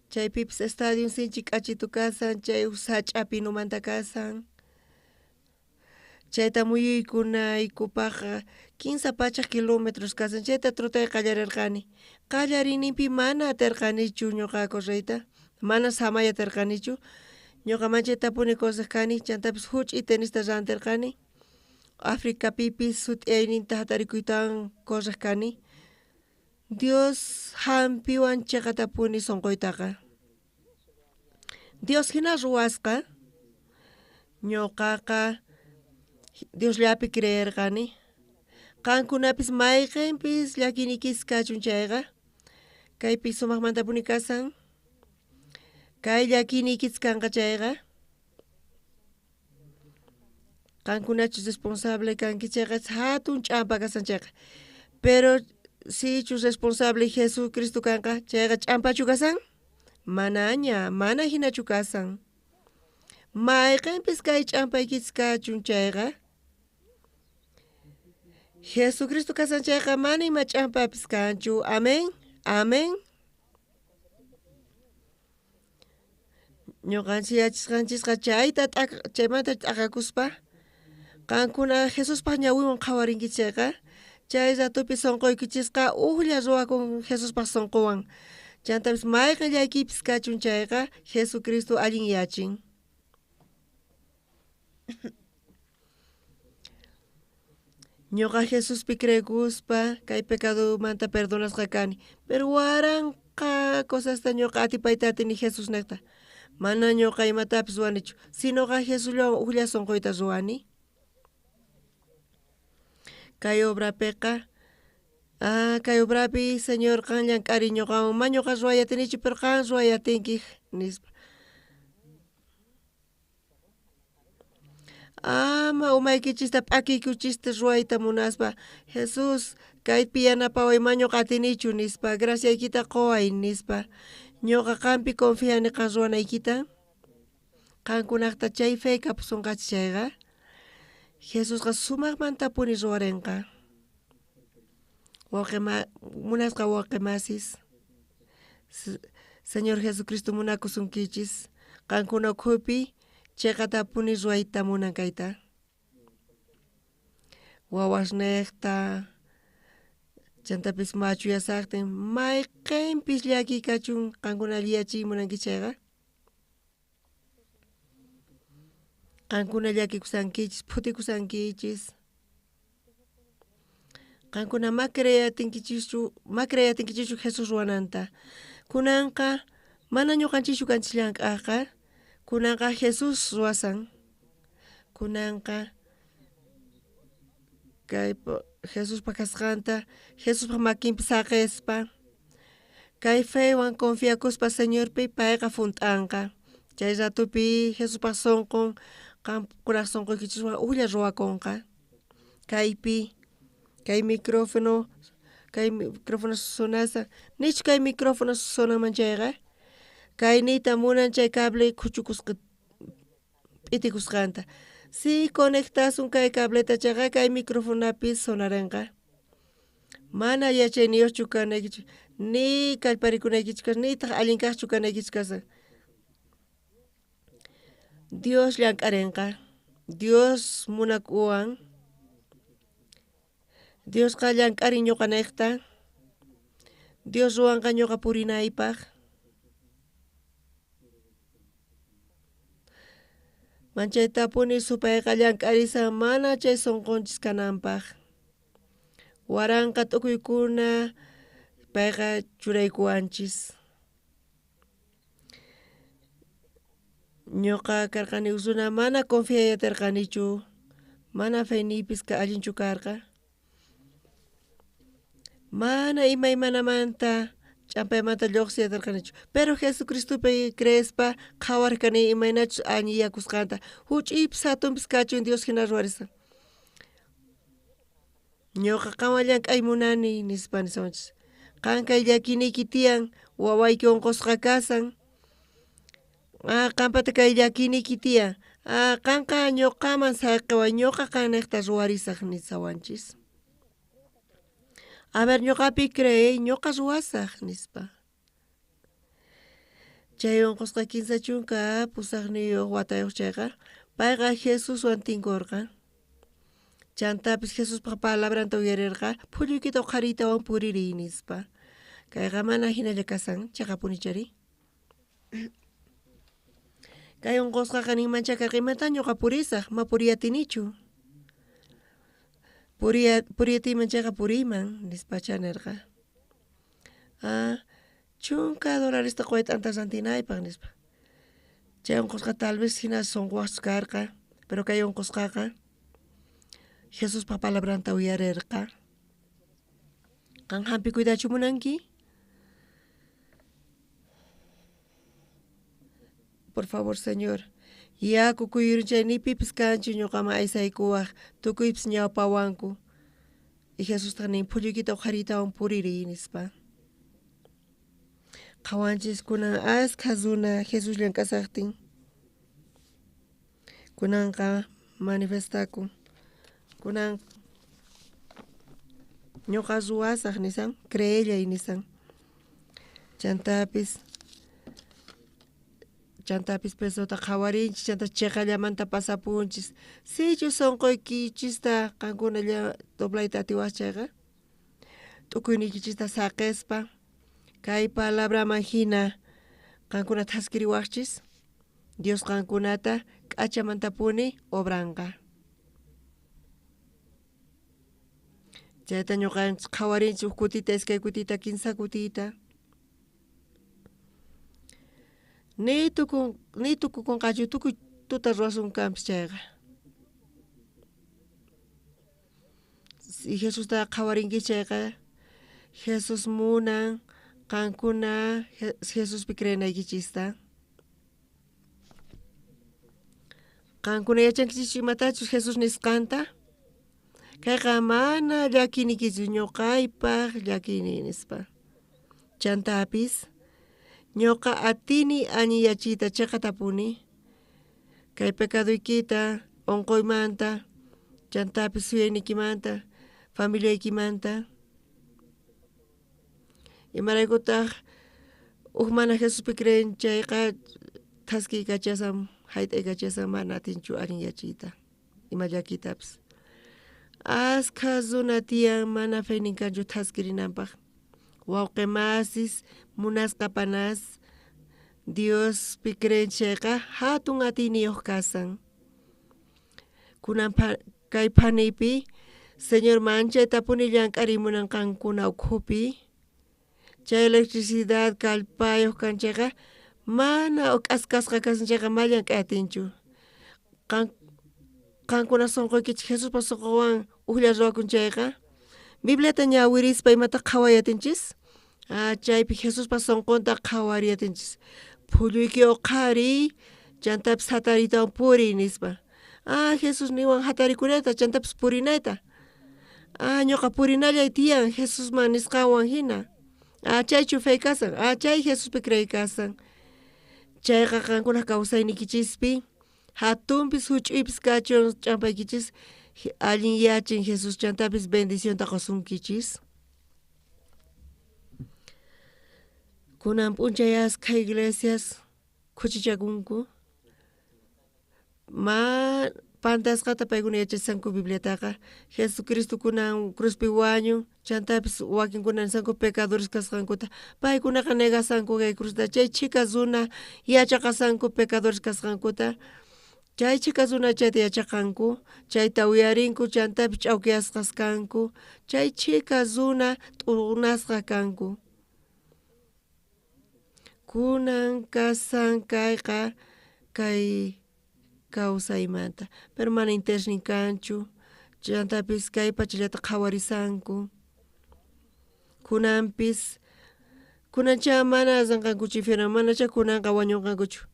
Chaypipis estadio sinchi k'achitu kasan, chay sach'a pinumanta kasan. Chayta muyuykunaykupaqqa 300 kilómetros kasan, chayta trotay qallarirqani. Qallariyninpi mana atirqanichu ñuqa correyta, mana samay atirqanichu. Ñuqa manchaytapuni correj kani, chantapis huch'uy tenista rantirqani. Africapipis sut'iyayninta hatarikuytawan correj kani. Dios hampiwan chiqatapuni sunquytaqa. Dios hina ruwasqa, ñuqaqa Diosllapi creerqani. Qankunapis mayqinpis llakiyniykis kachun chayqa, kaypi sumaqmantapuni kasan. Kay llakiyniykis kanqa chayqa, qankunachus responsable kanki chayqa hatun ch'ampa kasan chayqa. Pero sichus responsable Jesucristo kanqa chayqa ch'ampachu kasan? Manaña, mana hinachu kasan. Mayqinpis kay ch'ampaykis kachun chayqa, Jesucristo kasan chayqa mana ima ch'ampapis kanchu. Amén, amén. Ñuqanchik yachasqanchisqa chayta chaymanta t'aqakuspa qankuna Jesuspaq ñawinwan qhawarinkichik chayqa, chay ratupi sunquykichisqa ujlla ruwakun Jesuspaq sunquwan. Chantapis mayqin llakiypis kachun chayqa Jesucristo allinyachin. Ñuqa Jesuspi creekuspa kay pecadomanta perdonasqa kani, pero waranqa cosasta ñuqa atipayta atini Jesus niqta. Mana ñuqa imatapis ruwanichu, sinoqa Jesusllawan ujlla sunquyta ruwani. Kay obrapiqa, kay obrapi Señor qan llank'ari ñuqawan, ma ñuqa ruway atinichu, pero qan ruway atinki, nispa. Ama umaykichista p'akiykuchista ruwayta munaspa, Jesús kaypi yanapaway ma ñuqa atinichu nispa, graciaykita quway nispa. Ñuqa qanpi confiani qan ruwanaykita. Qankunaqta chay fe kapusunqachis chayqa, Jesusqa sumaqmantapuni ruwarinqa. Munasqa wawqi masis, Señor Jesucristo munakusunkichis, qankuna ukhupi chiqatapuni ruwayta munan kayta. Wawasniqta, chantapis machuyasaqtin mayqinpis llakiy kachun qankuna alliyachiy munankichis chayqa, qankuna llakikusankichis, phutikusankichis. Qankuna ma creeyatinkichishchu, ma creeyatinkichishchu Jesús ruwananta. Kunanqa mana ñuqanchischu kanchis llank'aqqa, kunanqa Jesús ruwasan. Kunanqa kay Jesuspa kasqanta, Jesuspa makinpi saqispa, kay fewan confiakuspa Señorpi payqa junt'anqa. Chay ratupi Jesuspa sunqun qankunaq sunquykichiswan ujlla ruwakunqa. Kaypi kay micrófono sonasa, nichu kay micrófono sonanman chayqa, kay niyta munan chay cable khuchukusqa p'itikusqanta. Si conectasun kay cableta chayqa kay microfonapis sonarinqa. Mana yachayniyuqchu kanaykichik, ni kallparikunaykichik kashan, nitaq allin kaqchu kanaykichik kashan. Dios llank'arinqa, Dios munakuwan. Diosqa llank'arin ñuqaniqta, Dios ruwanqa ñuqa purinaypaq. Manchaytapuni supayqa llank'arisan mana chay sunqunchis kananpaq. Waranqa t'ukuykuna payqa churaykuwanchis. Ñuqa karqani runa mana confiayatirqanichu, mana feyniypis allinchu karqa. Mana imaymanamanta ch'ampaymanta lluqsiyatirqanichu, pero Jesucristopi creespa qhawarqani imaynachus alliyakusqanta. Huch'uypis hatunpis kachun Dios hina ruwarisan. Ñuqa qanwan llank'ay munani nispa nisawanchis. Qan kay llakiyniyki tiyan, wawayki unqusqa kasan. Qanpata kay llakiyniyki tiyan. Qanqa ñuqaman saqiway, ñuqa qanniqta ruwarisaq nisawanchis. A ver, ñuqapi creey, ñuqa ruwasaq nispa. Chay unqusqa 38 watayuq chayqa, payqa Jesuswan tinkurqa. Chantapis Jesuspaq palabranta uyarirqa, phulluykita uqhariytawan puririy nispa. Kayqa mana hinalla kasan, chiqapuni chari. Kay unqusqaqa ninmanchá karqa imatan ñuqa purisaq, ma puriyatinichu. Puriyatiyman chayqa puriyman, nispachá nirqa. Ah, chunka dolaresta quway t'anta rantinaypaq, nispa. Chay unqusqa tal vez hina sunquwaqchu karqa, pero kay unqusqaqa Jesuspa palabranta uyarerqa. Qan hampikuytachu munanki? Por favor, Señor, yaku kuyurin chay ni pipis kanchu ñuqaman aysaykuwaj, tukuypis ñawpawanku. Y Jesustaj nin, phulluykita uqhariytawan puririy, nispa. Qhawanchis kunan askha runa Jesús llank'asajtin. Kunanqa manifestakun. Kunan ñuqa ruwasaj nisan, creellay nisan. Chantapis chantapis pesota qhawarinchis, chanta cheqallamanta pasapunchis. Sichus sonqoykichista qankuna doblayta atiwaj chayqa, t'ukuyniykichista saqespa kay palabraman hina qankuna thaskiriwajchis, Dios qankunata k'achamantapuni obranqa. Chayta ñuqanchis qhawarinchis huk kutita, iskay kutita, kinsa kutita. Ni tukun ni tukukunqachu tukuy tuta ruwasun kanpis chayqa. Si Jesusta qhawarinki chayqa, Jesús munan qankuna Jesuspi creenaykichista. Qankuna yachankichischu imatachus Jesús nisqanta? Kayqa mana llakiynikichu ñuqaypaq llakiyniy nispa. Chantapis ñuqa atini allinyachiyta cheqatapuni kay pecadoykita, unquymanta, chantapis suyayniykimanta, familiaykimanta. Imaraykutaq uj mana Jesuspi creen chayqa thaskiykachashan, hayt'aykachashan mana atinchu allinyachiyta ima llakiytapis. Askha runa tiyan mana feynin kanchu thaskirinanpaq. Wawqi masis, munasqa panas, Diospi creen chayqa hatun atiyniyuq kasan. Kunan kay phaniypi Señor manchaytapuni llank'ariy munan qankuna ukhupi. Chay electricidad kallpayuq kan chayqa mana k'askasqa kasan chayqa ma llank'ay atinchu. Qankuna sunquykichik Jesuspa sunqunwan ujlla ruwakun chayqa, Bibliata ñawirispa imata qhaway atinchis? Ah, chaypi Jesuspa sunqunta qhawariy atinchis. Phulluyki uqhariy, chantapis hatariytawan puriy, nispa. Ah, Jesús niwan hatarikunayta, chantapis purinayta. Ah, ñuqa purinallay tiyan Jesusman nisqanwan hina. Ah, chaychu fe kasan? Ah, chay Jesuspi creey kasan. Chayqa qankunaq kawsayniykichispi hatunpis huch'uypis kachun ch'ampaykichis allinyachin Jesús, chantapis bendicionta qosunkichis. Kunan p'unchay askha iglesias khuchichakunku. Ma pantasqata paykuna yachasqanku Bibliataqa, Jesucristo kunan cruzpi wañun, chantapis wakinkuna nisanku pecadores kasqankuta, paykunaqa negasanku kay cruzta, chay chhika runa yachaqasanku pecadores kasqankuta, chay chhika runa chayta yachaqanku, chayta uyarinku, chantapis ch'awkiyasqas kanku, chay chhika runa t'unasqa kanku. Kunan kasan kayqa kay kawsaymanta, pero mana interesnin kanchu, chantapis kay pachallata qhawarisanku. Kunanpis, kunanchá mana rinqankuchu infiernoman, manachá kunanqa wañunqankuchu.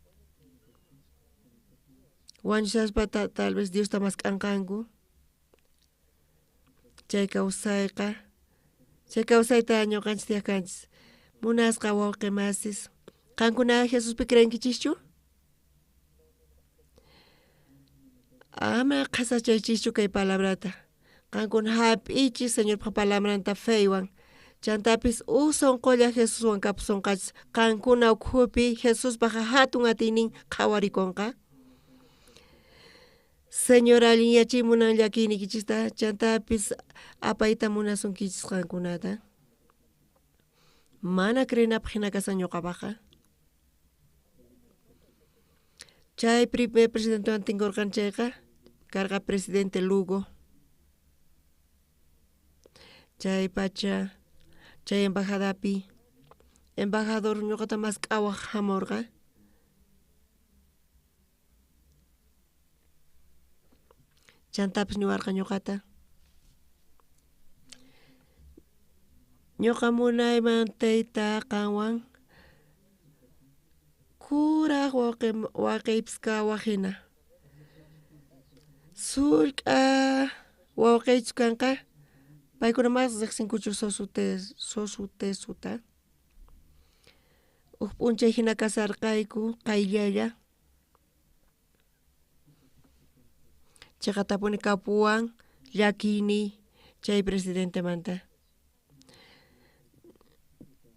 Wañushaspa tal vez Diosta mask'anqanku. Chay kawsayqa, chay kawsayta ñuqanchis tiyaq kanchis. Munasqa wawqi masis, qankuna Jesuspi creenkichischu? Ama qhasachaychischu kay palabrata. Qankuna hap'ichis Señorpa palabranta feywan. Chantapis uj sonqolla Jesuswan kapusonqachis. Qankuna ukhupi Jesuspaq hatun atiynin qhawarikunqa. Señor allinyachiy munan llakiynikichista, chantapis apayta munasunkichis qankunata. Mana creenapaq hina kasan ñuqapaqqa. Chay primer presidentewan tinkurqani chayqa karqa presidente Lugo. Chaypacha chay embajadapi embajador ñuqata mask'awaj hamurqa. Chantapis niwarqa ñuqata. Ñuqa munayman tayta qanwan kuraj wawqiypis kawaj hina. Sullk'a wawqiychu kanqa paykuna mas riqsinkuchu Sosutesuta. Huk p'unchay hina kasarqayku qayllalla. Chiqatapuni kapuwan llakiyniy chay presidentemanta.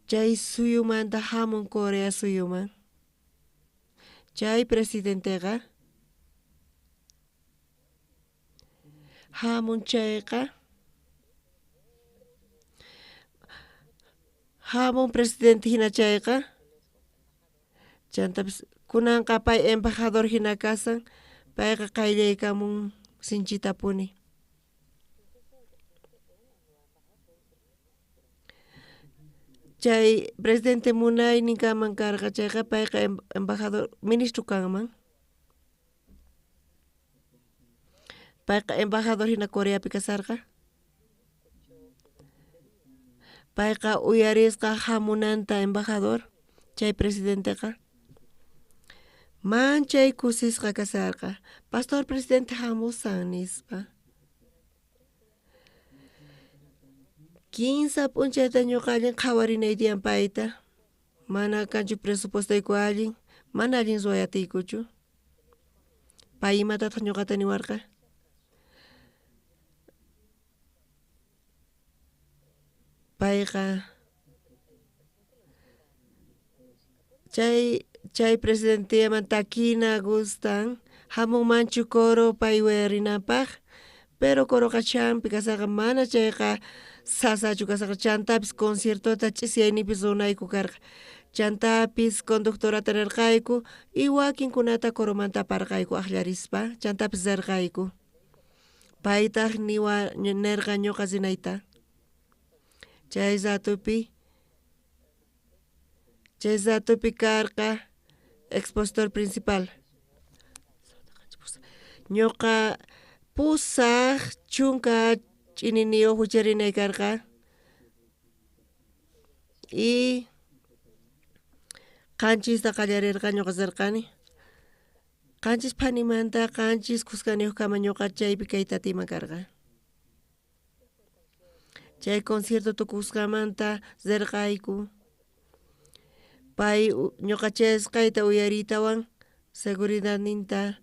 Chay suyumanta hamun Corea suyuman. Chay presidenteqa hamun chayqa hamun presidente hina chayqa chantapis kunanqa pay embajador hina kasan payqa qayllaykamun sinchitapuni. Chay presidente munaynin kanman karqa chayqa payqa embajador ministro kanman. Payqa embajador hina Coreapi kasarqa. Payqa uyarisqa hamunanta embajador chay presidenteqa. Manchay kusisqa kasarqa pastor presidente hamusan nispa. Kinsa p'unchayta ñuqa allin qhawarinay tiyan payta mana kanchu presupuestoyku allin mana allin ruway atiykuchu. Pay imatataq ñuqata niwarqa. Payqa chay chay presidenteman takina gustan hamunmanchu coro pay uyarinanpaq pero coroqa champi kasarqa mana chayqa sasachu kasarqa chantapis conciertota ch'isiyayninpi runayku karqa chantapis conductorata rirqayku y wakinkunata coromanta aparqayku aqllarispa chantapis rirqayku. Paytaq niwa nirqa ñuqa rinayta. Chay ratopi chay ratopi karqa expositor principal. Ñuqa pusaq chunka ch'ininiyuq wicharinay karqa y qanchista qallarirqa ñuqa rirqani. Qanchis phanimanta qanchis khuskaniyuqkama ñuqa chaypi kayta atiyman karqa. Chay concierto tukusqanmanta rirqayku. Pay ñuqa chayasqayta uyariytawan seguridadninta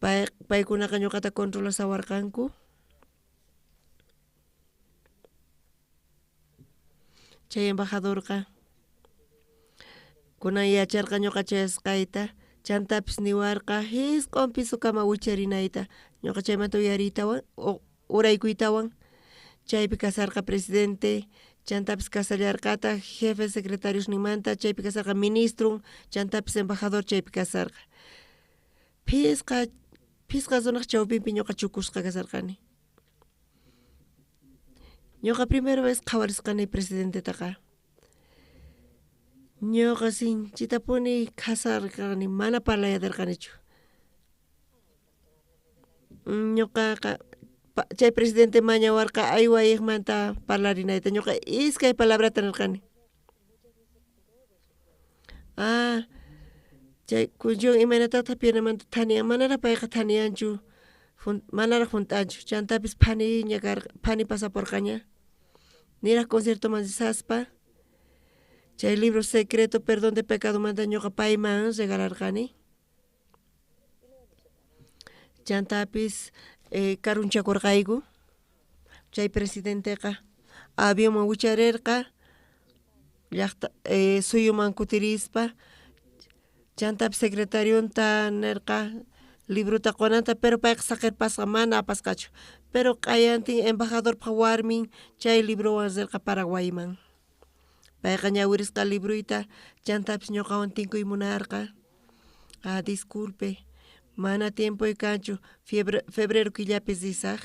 pay paykunaqa ñuqata controlashawarqanku. Chay embajadorqa kunan yacharqa ñuqa chayasqayta chantapis niwarqa jisq'on pisokama wicharinayta ñuqa chaymanta uyariytawan uraykuytawan chaypi kasarqa presidente chantapis kasallarqataq jefe secretariosninmanta chaypi kasarqa ministron chantapis embajador chaypi kasarqa. Phisqa phisqa runaq chawpinpi ñuqa chukusqa kasarqani. Ñuqa primera vez qhawarisqani presidentetaqa. Ñuqa sinchitapuni khasarqani mana parlay atirqanichu. Ñuqaqa chay presidente mañawarqa aywayqmanta parlarinayta ñuqa iskay palabrata nirqani. Ah, chay kunchun imaynatataq piernamanta thaniyan manaraq payqa thaniyanchu manaraq hunt'anchu chantapis phaniña karqa phani pasaporqaña niraq conciertoman risaspa chay libro secreto perdón de pecadomanta ñuqa payman regalarqani. Chantapis karunchakurqayku chay presidenteqa avionman wicharirqa llaqta suyuman kutirispa chantapis secretarionta nirqa librota qunanta pero payqa saqirpasqa mana apasqachu pero q'ayantin embajadorpaq warmin chay librowan rirqa Paraguayman. Payqa ñawirisqa libruyta chantapis ñuqawan tinkuy munarqa. Ah, disculpe, mana tiempoy kanchu, febrero killapi risaj.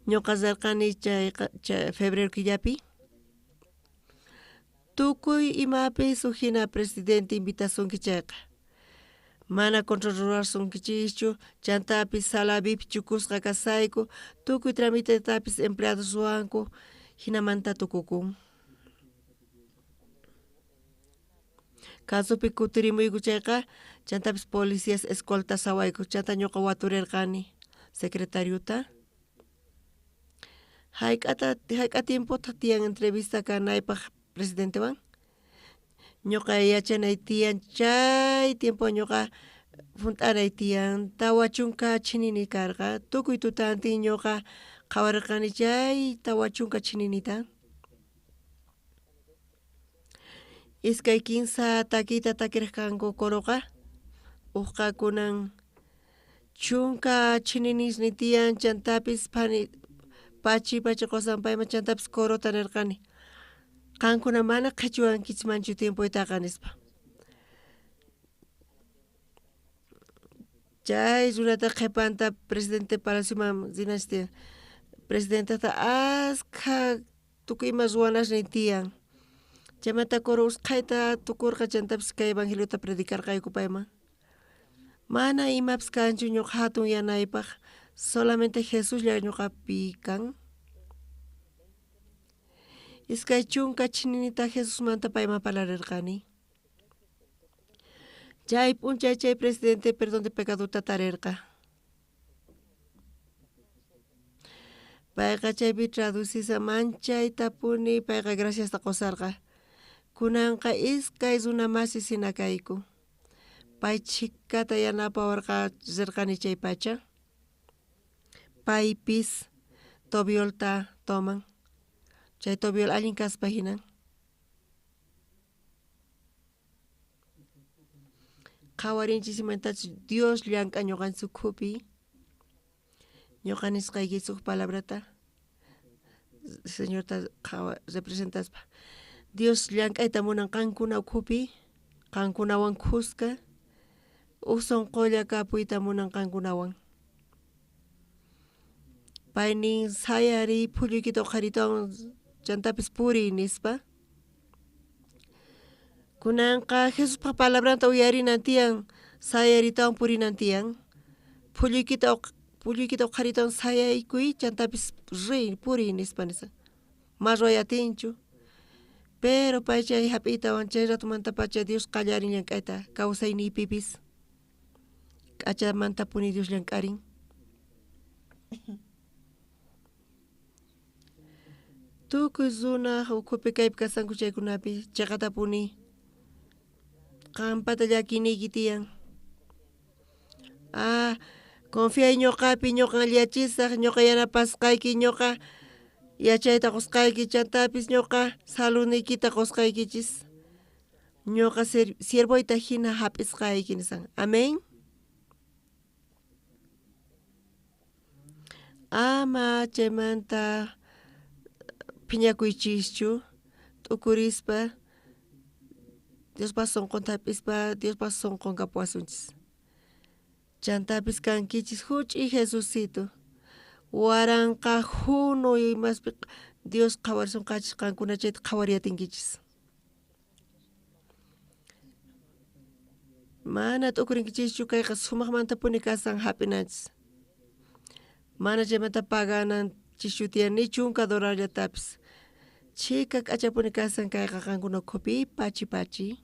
Ñuqa rirqani chayqa chay febrero killapi. Tukuy imapis huk hina presidente invitasunki chayqa. Mana control ruwasunkichikchu, chantapis sala VIP chukusqa kasayku, tukuy tramitetapis empleados ruwanku, hinamanta tukukun. Casupi kutirimuyku chayqa, chantapis policías escoltasawayku, chanta ñuqa waturirqani secretariota. Hayk'ata hayk'a tiempotaq tiyan entrevista kanaypaq presidentewan? Ñuqa yachanay tiyan chay tiempo ñuqa hunt'anay tiyan 40 chinini karqa, tukuy tutantin ñuqa qhawarirqani chay 40 chininita. Iskay kinsa takiyta takiriq kanku coroqa, uqqa kunan 10 chininisni tiyan chantapis phani pachi pachi qosan payman chantapis corota nirqani qankuna mana qhichuwankichismanchu tiempoytaqa nispa. Chay runata qhipanta presidente palacioman rinanchis tiyan, presidenteta askha tukuy ima ruwanasnin tiyan. Chaymanta coro usqhayta tukurqa chantapis kay evangeliota predicarqayku payman. Mana imapis kanchu ñuqa hatun yanaypaq, solamente Jesuslla ñuqapi kan. 20 chininita Jesusmanta payman parlarirqani. Chay p'unchay chay presidente perdón de pecadota tarirqa. Payqa chaypi traducisa manchaytapuni payqa graciasta qusarqa. Kunanqa iskay runa masis hina kayku. Pay chhikata yanapawarqa rirqani chay pacha. Paypis tobiolta toman. Chay tobiol allin kaspa hinan. Qhawarinchis imatachus Dios llank'an ñuqanchis ukhupi. Ñuqa nisqaykichis huk palabrata Señorta representaspa. Dios llank'ayta munan qankuna ukhupi, qankunawan khuska, huk sunqulla kapuyta munan qankunawan. Pay nin sayariy phulluykita uqharitawan chantapis puriy nispa. Kunanqa Jesuspa palabranta uyarinan tiyan, sayaritawan purinan tiyan. Phulluykita uqharitawan sayaykuy chantapis riy puriy nispa nisa. Ma ruway atinchu. Pero pay chay hap'iytawan chay ratomantapacha Dios qallarin llank'ayta kawsayniypipis. K'achamantapuni Dios llank'arin. Tukuy runa ukhupi kaypi kasanku chaykunapi chiqatapuni qampata llakiniyki tiyan. Ah, confiay ñuqapi, ñuqan alliyachisaq, ñuqa yanapasqayki, ñuqa yachayta qusqayki, chantapis ñuqa saludniykita qusqaykichis. Ñuqa siervoyta hina hap'isqayki nisan. Amén. Ama chaymanta phiñakuychischu, t'ukurispa Diospa sunqunta hap'ispa Diospa sunqun kapuwasunchis. Chantapis kankichis huch'uy Jesusito. 1000 hunu imaspi Dios qhawarisunqachis qankuna chayta qhawariyatinkichis. Mana t'ukurinkichischu kayqa sumaqmantapuni kasan hap'inanchis. Mana chaymanta pagananchischu tiyan ni $10llatapis. Chhika k'achapuni kasan kayqa qankuna ukhupi pachi pachi.